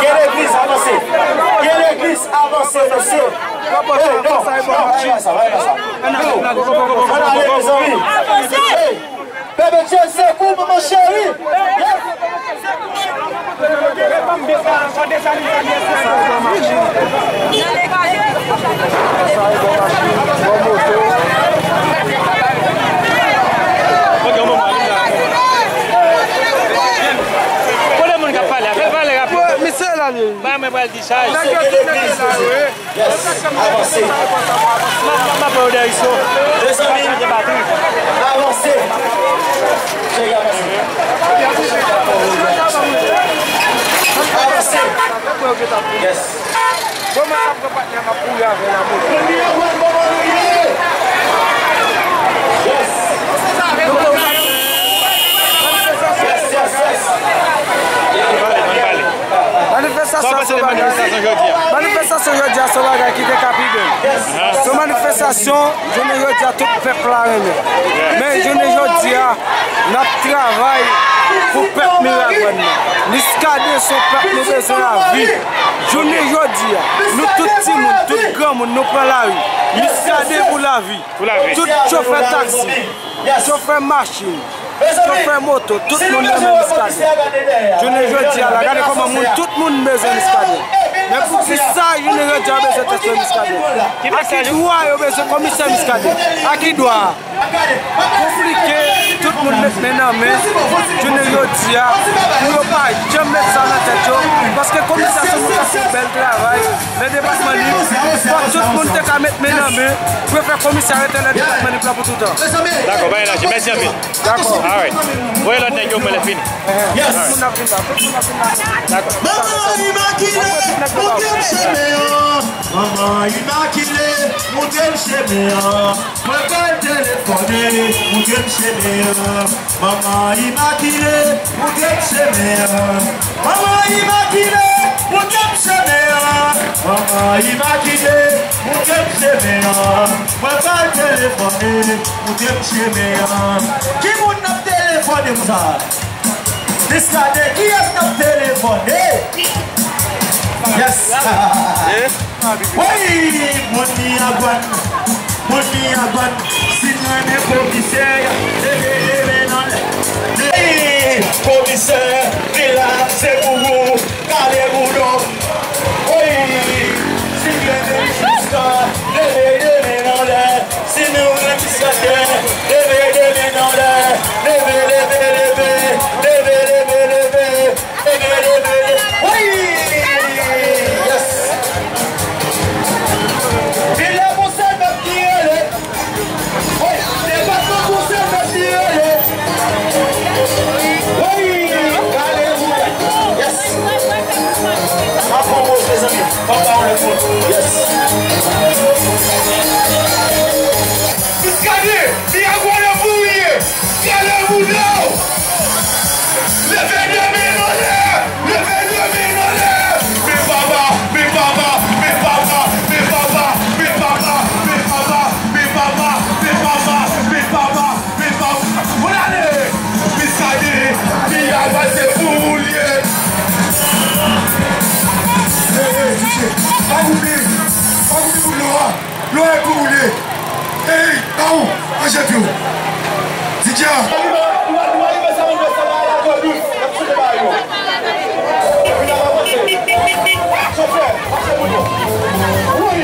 Ke legliz avanse. Ke legliz avanse, mesye. Hey, non, non, pa sa, pa sa. Non. Ann ale, mezanmi. Hey. Bebe Jay, sekou, manman cheri. Yes. Kote moun k ap pale a? Fè l pale rapid. Misye la li. Ba mwen pral dichaj. Nèg yo di nèg yo la, wi. Yes, avanse. M ap, m ap, m ap wè w dèyè iso. Mezanmi, avanse. Cheri, avanse. Avanse. Yes. Bon, mwen ap pran patnè m ap kouri avè l a moto. Yes. Yes, yes, yes. Manifestasyon se yon bagay. Manifestasyon jodi a se yon bagay ki te ka pi bèl. Se yon manifestasyon, jounen jodi a, tout pèp la renmen. Men jounen jodi a, n ap travay pou pèp Miragwàn nan. Miskaden se yon pèp nou bezwen lavi. Jounen jodi a, nou tout timoun, tout granmoun, nou pran lari. Miskaden pou lavi. Tout chofè taksi, chofè machin, chofè moto, tout moun renmen Miskaden. Jounen jodi a la, gade kòman moun, tout moun bezwen Miskaden. Men poukisa jounen jodi a yo bezwen tèt Miskaden? A ki dwa yo bezwen komisè Miskaden? A ki dwa? Konplike, tout moun met Men nan men, jounen jodi a, pou yo pa janm met sa nan tèt yo, paske komisè se moun k ap fè yon bèl travay nan depatman Nip, fòk tout moun te ka met men nan men pou yo fè komisè a rete nan depatman Nip la pou toutan. Dakò, pa gen danje. Mèsi anpil. Dakò. Alright. Voye lòt nèg yo, mwen lè fini. Yes. Tout moun ap vin la, tout moun ap vin la. Dakò. Manman Imakile, montre m chemen an. Manman Imakile, montre m chemen an. Mwen pral telefone, montre m chemen an. Manman Imakile, montre m chemen an. Manman Imakile, montre m chemen an. Manman Imakile, montre m chemen an. Mwen pral telefone, montre m chemen an. Ki moun n ap telefone konsa? Miskaden, kiyès n ap telefone? Yes. Woy! Moun Miragwàn, moun Miragwàn, si n renmen komisè, leve, leve nan lè. Hey! Komisè, vin la, se pou ou, kale boulon. Woy! Si n renmen Miskaden, leve, leve nan lè. Si nou renmen Miskaden, leve, leve nan lè. Leve, leve, leve. Leve, leve, leve. Leve, leve, leve. Woy! Yes! Vin la pou sèl pèp ki rele. Woy! Depatman pou sèl pèp ki rele. Woy! Kale boulon. Yes! Mwen pran poz, mezanmi. Papa, on le foot. Yes. Miskaden, Miragwàn pou ou ye. Kale boulon. Leve de men anlè. Leve de men anlè. Men papa, men papa, men papa, men papa, men papa, men papa, men papa, men papa, men papa, men papa, men papa, men papa. Bon, ale! Miskaden, Miragwàn se pou ou l ye. Hey, hey, DJ, pa koupe, pa koupe pou lò a. Lò a pou ou l ye. Hey, pa ou, manje pye w. DJ a. Chofè, pase pou nou. Woy!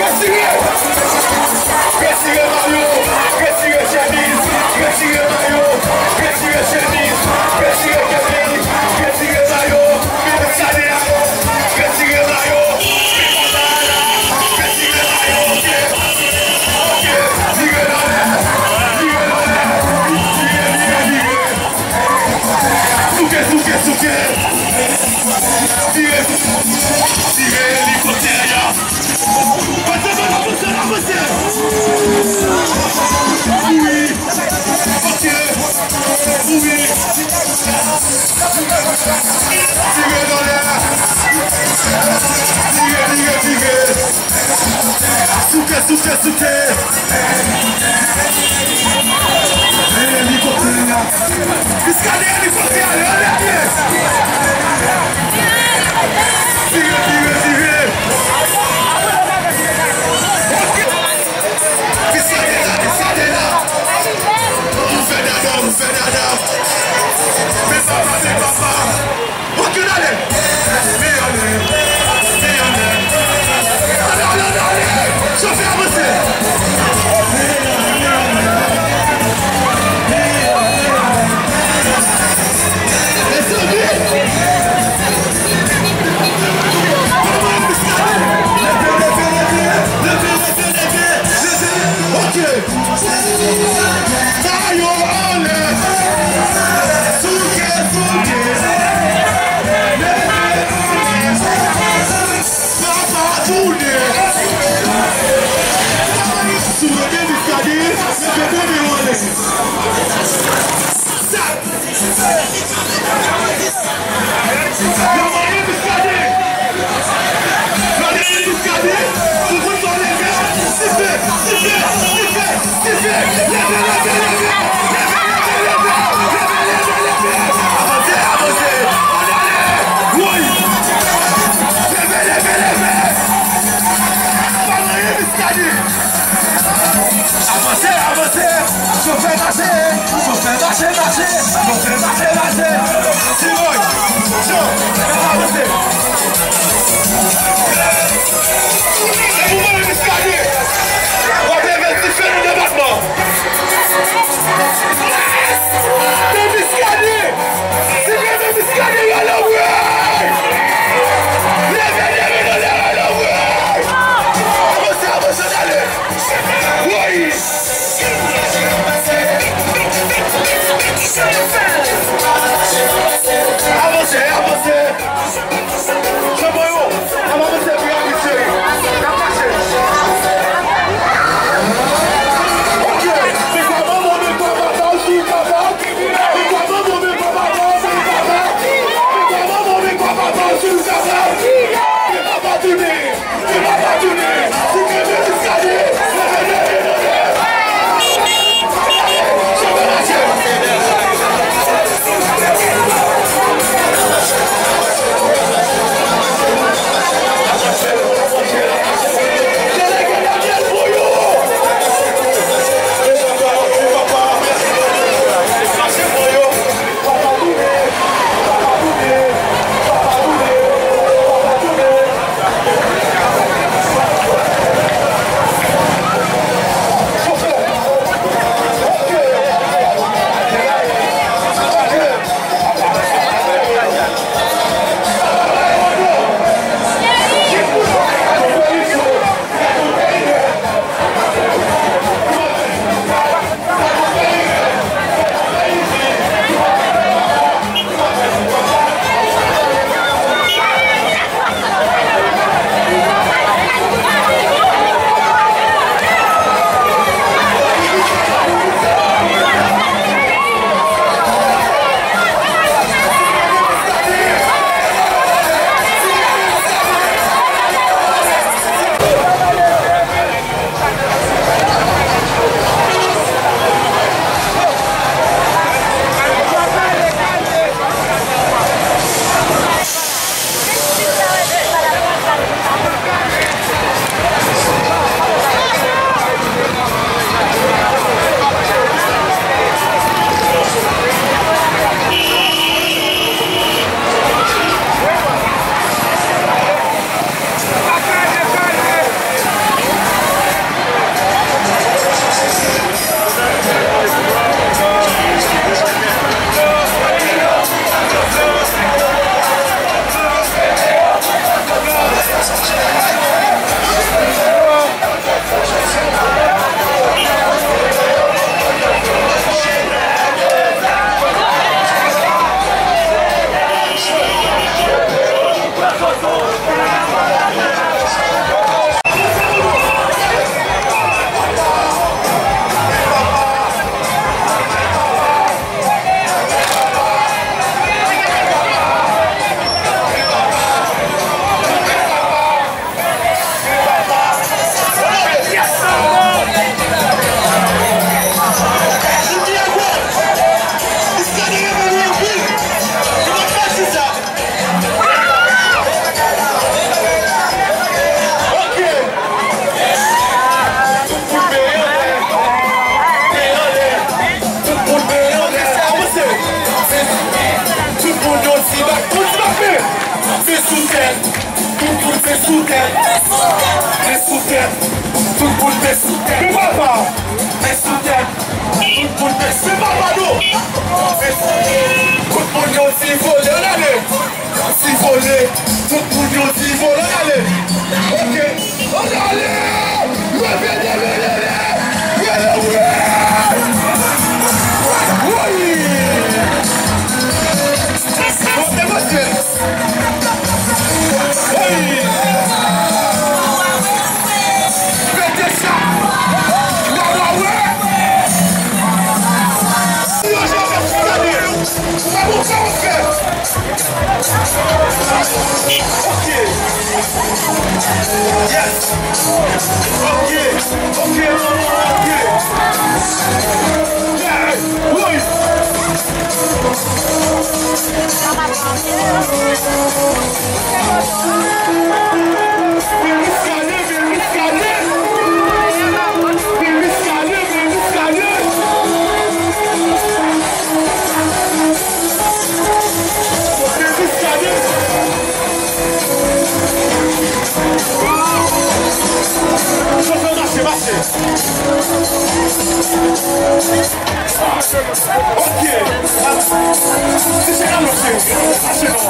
Retire! Retire mayo! Retire chemiz! Retire mayo! Retire chemiz! Retire chemiz! Retire mayo! Retire mayo! Retire mayo! Ok! Ok! Vire nan lè! Vire nan lè! Vire, vire, vire! Souke, souke, souke! Tire, tire elikoptè a! Avanse, avanse, avanse! Wi! Ok! Wi! Tire nan lè! Tire, tire, tire! Souke, souke, souke! Elikoptè a! Miskaden, elikoptè a! Lè, lè, lè! Tire, tire, tire! Ok! Miskaden la, Miskaden la! Ou fè dada, ou fè dada! Men papa, men papa! Ok, ale! Men ale! Men ale! Yo manyen Muscadin! Yo manyen Muscadin! Pou moun sa leve! Siffle! Siffle! Siffle! Siffle! Leve, leve, leve! Leve, leve, leve! Leve, leve, leve! Avanse, avanse! Ann ale! Woy! Leve, leve, leve! Pa manyen Muscadin! Avanse, avanse! Chofè mache! Chofè mache, mache! Chofè mache, mache! Ti Woy! Cho! Avanse! E pou mwen Muscadin! W ap leve ti fè nan depatman! Nan Muscadin! Ti fè nan Muscadin, rale w! Leve, leve, leve, rale w! Avanse, avanse, ale! Woy! Avanse, avanse! Chanpay yo, n ap avanse pi rapid, cheri. N ap mache. Ok, men kòman mwen menm papa pa w si w papa? Men kòman mwen menm papa pa w si w papa? Men kòman mwen menm papa pa w si w papa? Men papa tounen! Ok. Tout moun byen anlè. Byen anlè. Tout moun byen anlè. Avanse. Tout moun yon ti bak. Yon ti bak men. Men sou tèt. Tout moun men sou tèt. Men sou tèt. Tout moun men sou tèt. Men papa. Men sou tèt. Tout moun men sou papa nou. Men sou tèt. Tout moun yon ti vole ann ale. Ti vole, tout moun yo ti vole, ale. Ok, ale, ale. Leve, leve, leve. Leve, leve. Woy. Monte, mesye. Woy. Pete sa. Wa, wa, wa. Yes. Ok. Ok, ok, ok. Yeah. Woy. Bèl Miss Carlin, bèl Miss Carlin. Bèl Miss Carlin, bèl Miss Carlin. Bèl Miss Carlin. Chofè, mache, mache. Ok. Si se la, mache. Mache, non.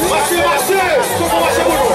Mache, mache! Fò mache pou nou!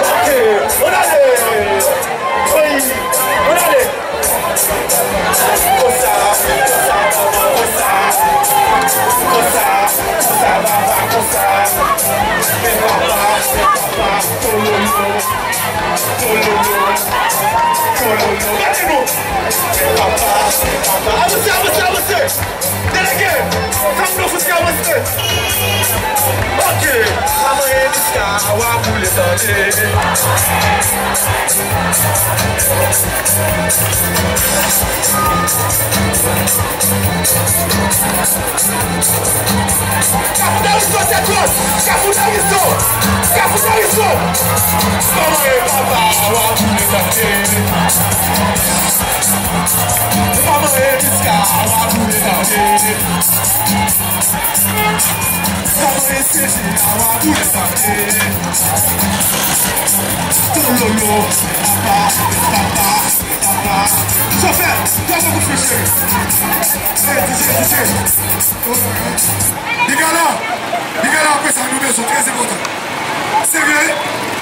Ok, ann ale! Wi, ann ale! Konsa, konsa, konsa, konsa, konsa, papa, konsa. Men papa, men papa, tololo, tololo, tololo. Gade nou! Men papa, men papa. Avanse, avanse, avanse! Delege, sa m nou fout ka wè se. Ok, manman Eliska, w a boule tande. Kafou Dariso, se twòp! Kafou Dariso! Kafou Dariso! Manman e papa, w a boule tande. Manman Eliska, w a boule tande. Manman e seji, w a boule tande. Tololo, papa, papa, papa. Chofè, fè yon kout fil, cheri. Ey, D J, D J. Bigala, bigala, apre sa, nou bezwen, trè enpòtan. Serye,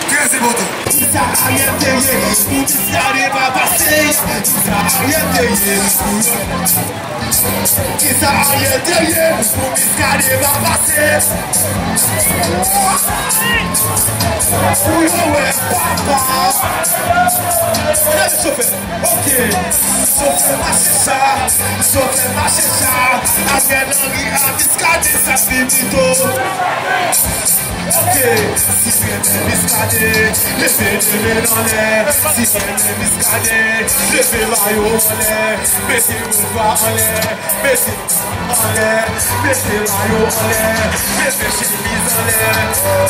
trè enpòtan. Kisa Ariel te ye pou Muscadin pa pase? Kisa Ariel te ye pou yo? Kisa Ariel te ye pou Muscadin pa pase? Pou yo wè papa. Gade chofè. Ok. Chofè mache sa. Chofè mache sa. Ariel Henry a Muscadin sa pi pito. Ok, si w renmen Miskaden, leve, leve l anlè. Si w renmen Miskaden, leve mayo anlè. Mete bouda anlè, mete anlè, mete mayo anlè, mete chemiz anlè.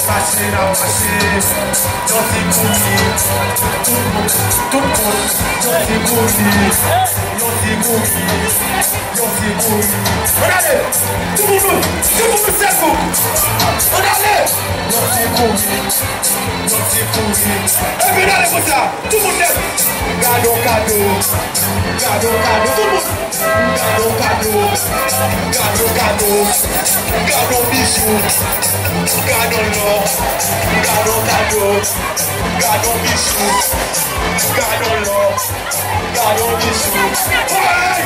Mache n ap mache, yon ti kouri. Tout moun, tout moun, yon ti kouri. Yon ti kouri, yon ti kouri. Ann ale! Tout moun, tout moun sèl kou. Ann ale! Yon ti kouri, yon ti kouri. Epi n ale konsa, tout moun nèt. Gade yon kado, gade yon kado, tout moun. Gade yon kado, gade yon kado, gade yon bijou, gade yon lò, gade yon kado, gade yon bijou, gade yon lò. Gade yon bijou. Hey!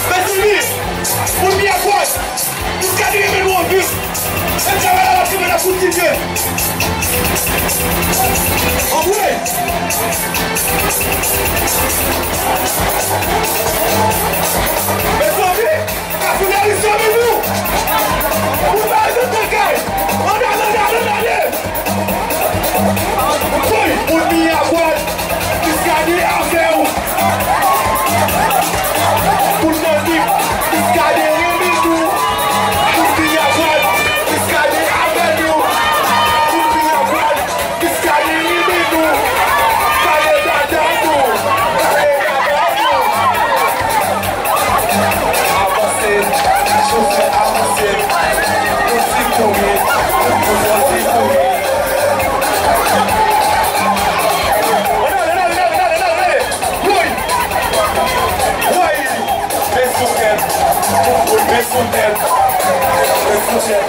Mezanmi! Moun Miagwad! Miskaden renmen nou anpil! Menm jan w wè la, l ap fime, l ap kontinye. Anmwey! Mezanmi! Kapitalizasyon nou! Ou pa yon bagay! Ann ale, ann ale, ann ale! Woy, moun Miagwad, Miskaden avè w! Moun Nòdip, Miskaden renmen nou! Moun Miagwad, Miskaden avè nou! Moun Miagwad, Miskaden renmen nou! Pale dada nou! Pale dada nou! Avanse, chofè, avanse. Yon ti kouri, yon ti kouri. Ann ale, ann ale, ann ale, ann ale, ann ale. Woy! Woy! Men sou tèt. Tout moun men sou tèt. Men sou tèt.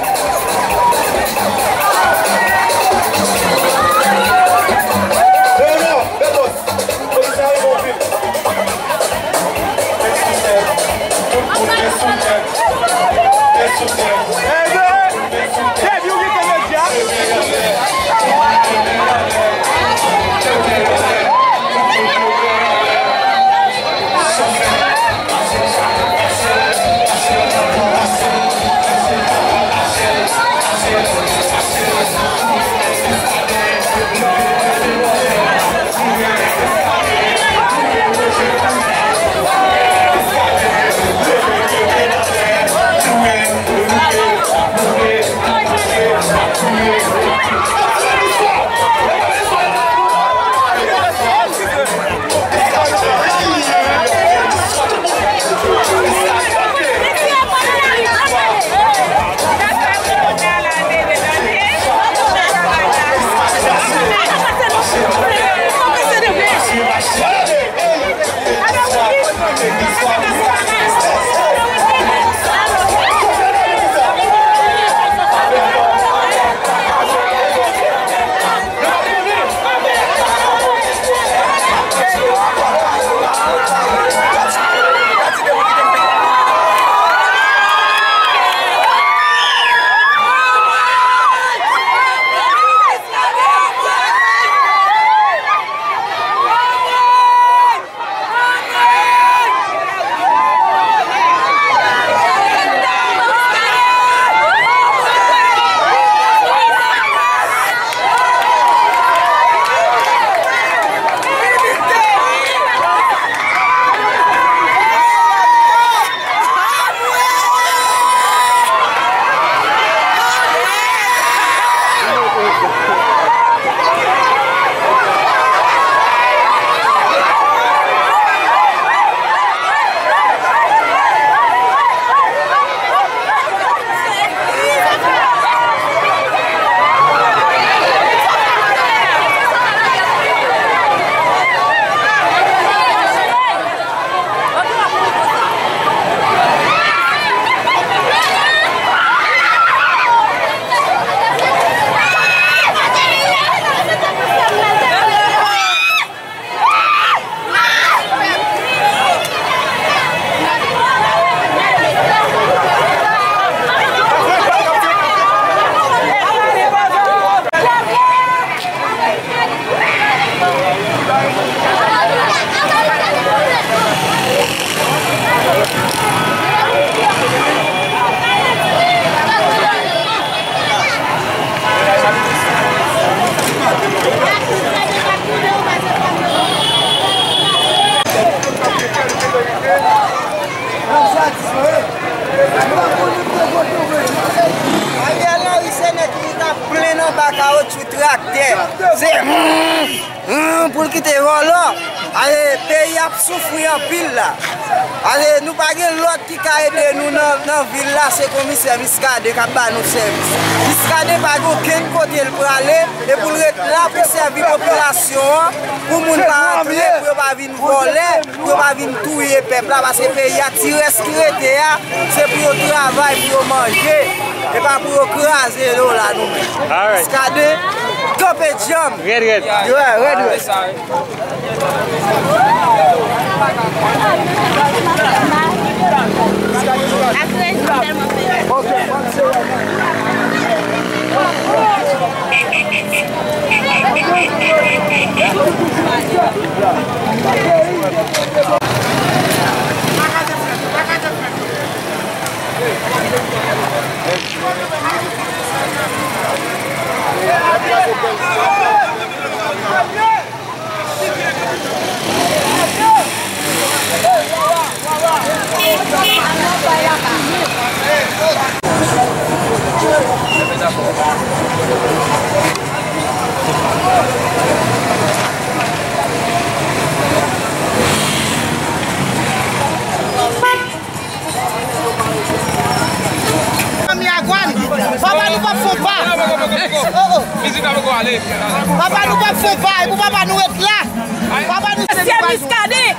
Vènò, Bètòs. Komisarya Monvil. Men sou tèt. Tout moun men sou tèt. Men sou tèt. Men sou tèt. Anba kawotchou traktè. Se hmm, hmm, pou l kite vòlò. Ale, peyi ap soufri anpil la. Ale, nou pa gen lòt ki ka ede nou nan, nan vil la, se komisè Muscadin k ap ba nou sèvis. Muscadin pa gen okenn kote l prale, e pou l ret la pou sèvi popilasyon an, pou moun pa antre, pou yo pa vin vòlè, pou yo pa vin touye pèp la, paske peyi a, ti rès ki rete a, se pou yo travay, pou yo manje, e pa pou yo kraze yo la nou menm. Muscadin, kanpe djanm. Rèd, rèd. Yeah, rèd, rèd. Miragwàn, papa nou p ap fè yon pa. Oh, oh. Papa nou p ap fè yon pa, e pou papa nou ret la. Papa nou se Muscadin.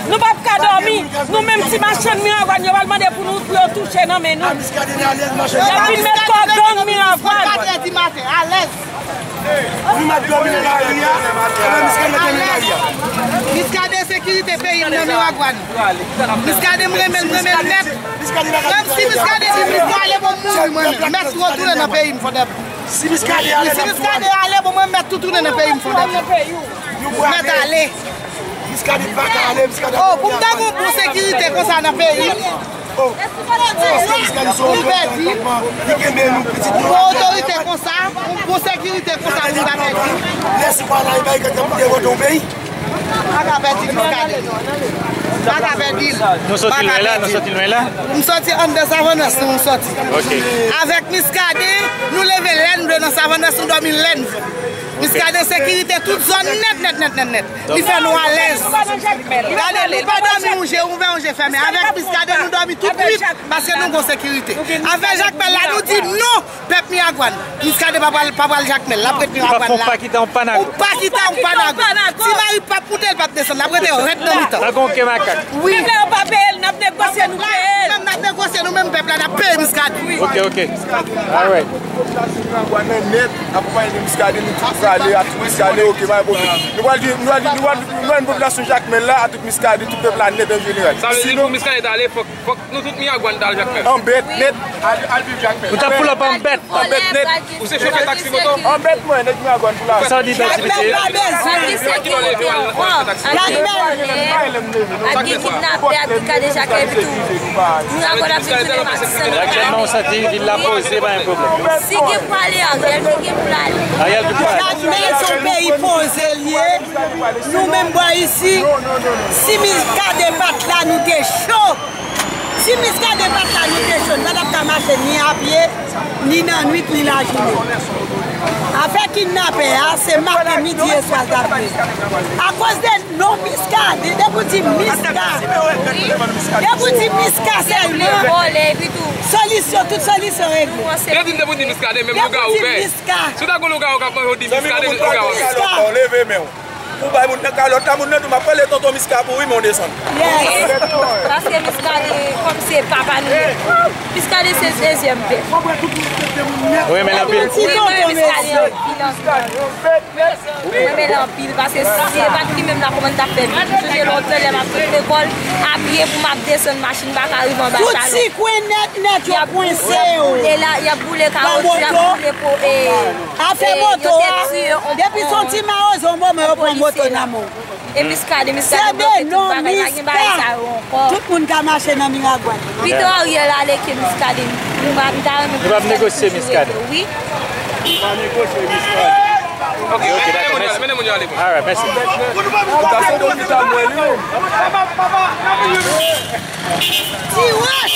Nou p ap ka dòmi. Nou menm ti machann Miragwàn, yo pral mande pou nou, pou yo touche nan men nou. Y ap vin met kò gang Miragwàn. Alèz. Nou mèt dòmi nan lari a, epi Muscadin mèt dòmi nan lari a. Muscadin sekirite peyi m nan Miragwàn. Muscadin m renmen l, m renmen l nèt. Menm si Muscadin di Muscadin ale bon m mouri mwen menm. Mèt retounen nan peyi m fò dèp. Si Muscadin ale bon mwen mèt tou tounen nan peyi m fò dèp. Mèt ale. Muscadin pa ka ale, Muscadin. Oh, pou m ta gon bon sekirite konsa nan peyi m. Oh, paske Muscadin se yon bon otorite konsa, yon bon sekirite konsa pou ta pèdi. Lè si pa la, e bay gad ap dewote yon peyi. Pa ka pèdi Muscadin. Pa ka pèdi l. Nou soti lwen la, nou soti lwen la. M soti anndan Savann Wès, nou soti. Ok. Avèk Muscadin, nou leve lè n vle nan Savann Wès, nou dòmi lè n vle. Muscadin sekirite tout zòn nèt, nèt, nèt, nèt, nèt. Li fè nou alèz. Gade, nou pa dòmi yon je ouvè, yon je fèmen. Avèk Muscadin, nou dòmi tout nwit, paske nou gon sekirite. Afè Jakmèl la, nou di non, pèp Miragwàn. Muscadin pa pral, pa pral Jakmèl, l ap ret Miragwàn la. Ou pa kita, ou pa nago. Ti mari p ap moute, l p ap desann, l ap rete rèd nan mitan. Pa gon ke makak. Wi. Menm lè yo pa peye l, n ap negosye, nou peye l. Menm n ap negosye, nou menm pèp la, n ap peye Muscadin. Ok, ok. All right. Popilasyon Miragwàn nan nèt, akonpaye de Muscadin, nou tout prale, a tout Muscadin, ok, pa gen pwoblèm. Nou pral di, nou pral di, nou pral, nou pral di popilasyon Jakmèl la, a tout Muscadin, tout pèp la nèt an jeneral. Sa vle di pou Muscadin ta ale, fòk, fòk nou tout Miragwàn ta al Jakmèl. An bèt nèt, al, al viv Jakmèl. Ou ta pull up an bèt. An bèt nèt. Ou se chofè taksi moto? An bèt mwen, nèg Miragwàn pou la. Sa w di taksi mesye? Ki lè w leve w al nan taksi? Ap gen kidnapè, ap gen kadejake epi tou. Miragwàn ap vin tounen masann. Aktyèlman, ou santi vil la poze, pa gen pwoblèm. Si gen pou ale Ariel, si gen pou l ale. Ariel ki pou ale. Jakmèl se yon peyi poze l ye. Nou menm bò isi, si Muscadin pa t la, nou te cho. Si Muscadin pa t la, nou te cho. Nou pa t ap ka mache ni apye, ni nan nwit, ni lajounen. Afè kidnapè a, se maten, midi e swa l t ap vini. Akoz de non Muscadin, depi w di Musca, depi w di Musca sèlman, solisyon, tout solisyon regle. Yo di m depi w di Muscadin, menm lougawou pè. Si w ta gon lougawou k ap manje, w di Muscadin, lougawou ap. Ou bay moun nan kalòt la, moun nan di w, "M ap pale tonton Musca pou ou wi, men w desann." Yes. Paske Muscadin, kòm se papa nou ye. Muscadin se dezyèm pè. Ou renmen l anpil? Wi, mwen renmen Muscadin anpil, anpil. Mwen renmen l anpil, paske si se pa t li menm la, kòman n t ap fè viv? M sonje lontan lè m ap sot lekòl, apye pou m ap desann machin, m pa ka rive anba chalon. Tout ti kwen nèt nèt yo kwense yo. Y ap boule la, y ap boule kawotchou, y ap boule po, e, afè moto a, depi se yon ti mawozo, yon moman yo pran moto nan men w. E Muscadin, Muscadin bloke tout bagay, pa gen bagay sa yo ankò. Tout moun ka mache nan Miragwàn. Pito Ariel ale ke Muscadin. Nou pa, nou ta renmen pou Muscadin negosye Muscadin. Wi. Ok, ok, dakò, mèsi. All right, mèsi. Ti wòch!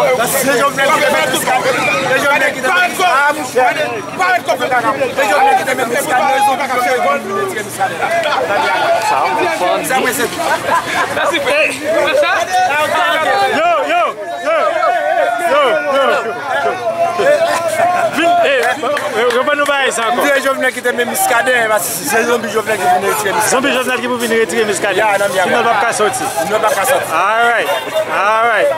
Se Jovenel ki te met Muscadin. Se Jovenel ki te met Muscadin. Ah, monchè. Se Jovenel ki te met Muscadin. Se Jovenel ki te met Muscadin. Sa mwen se. Yo, yo, yo, yo, yo, yo. Vin, eh, yo ban nou bagay sa ankò. Se Jovenel ki te met Muscadin, paske se zonbi Jovenel ki vin retire Muscadin. Zonbi Jovenel ki pou vin retire Muscadin. Ya, nan, ya. Sinon, l p ap ka soti. Sinon, l p ap ka soti. All right, all right.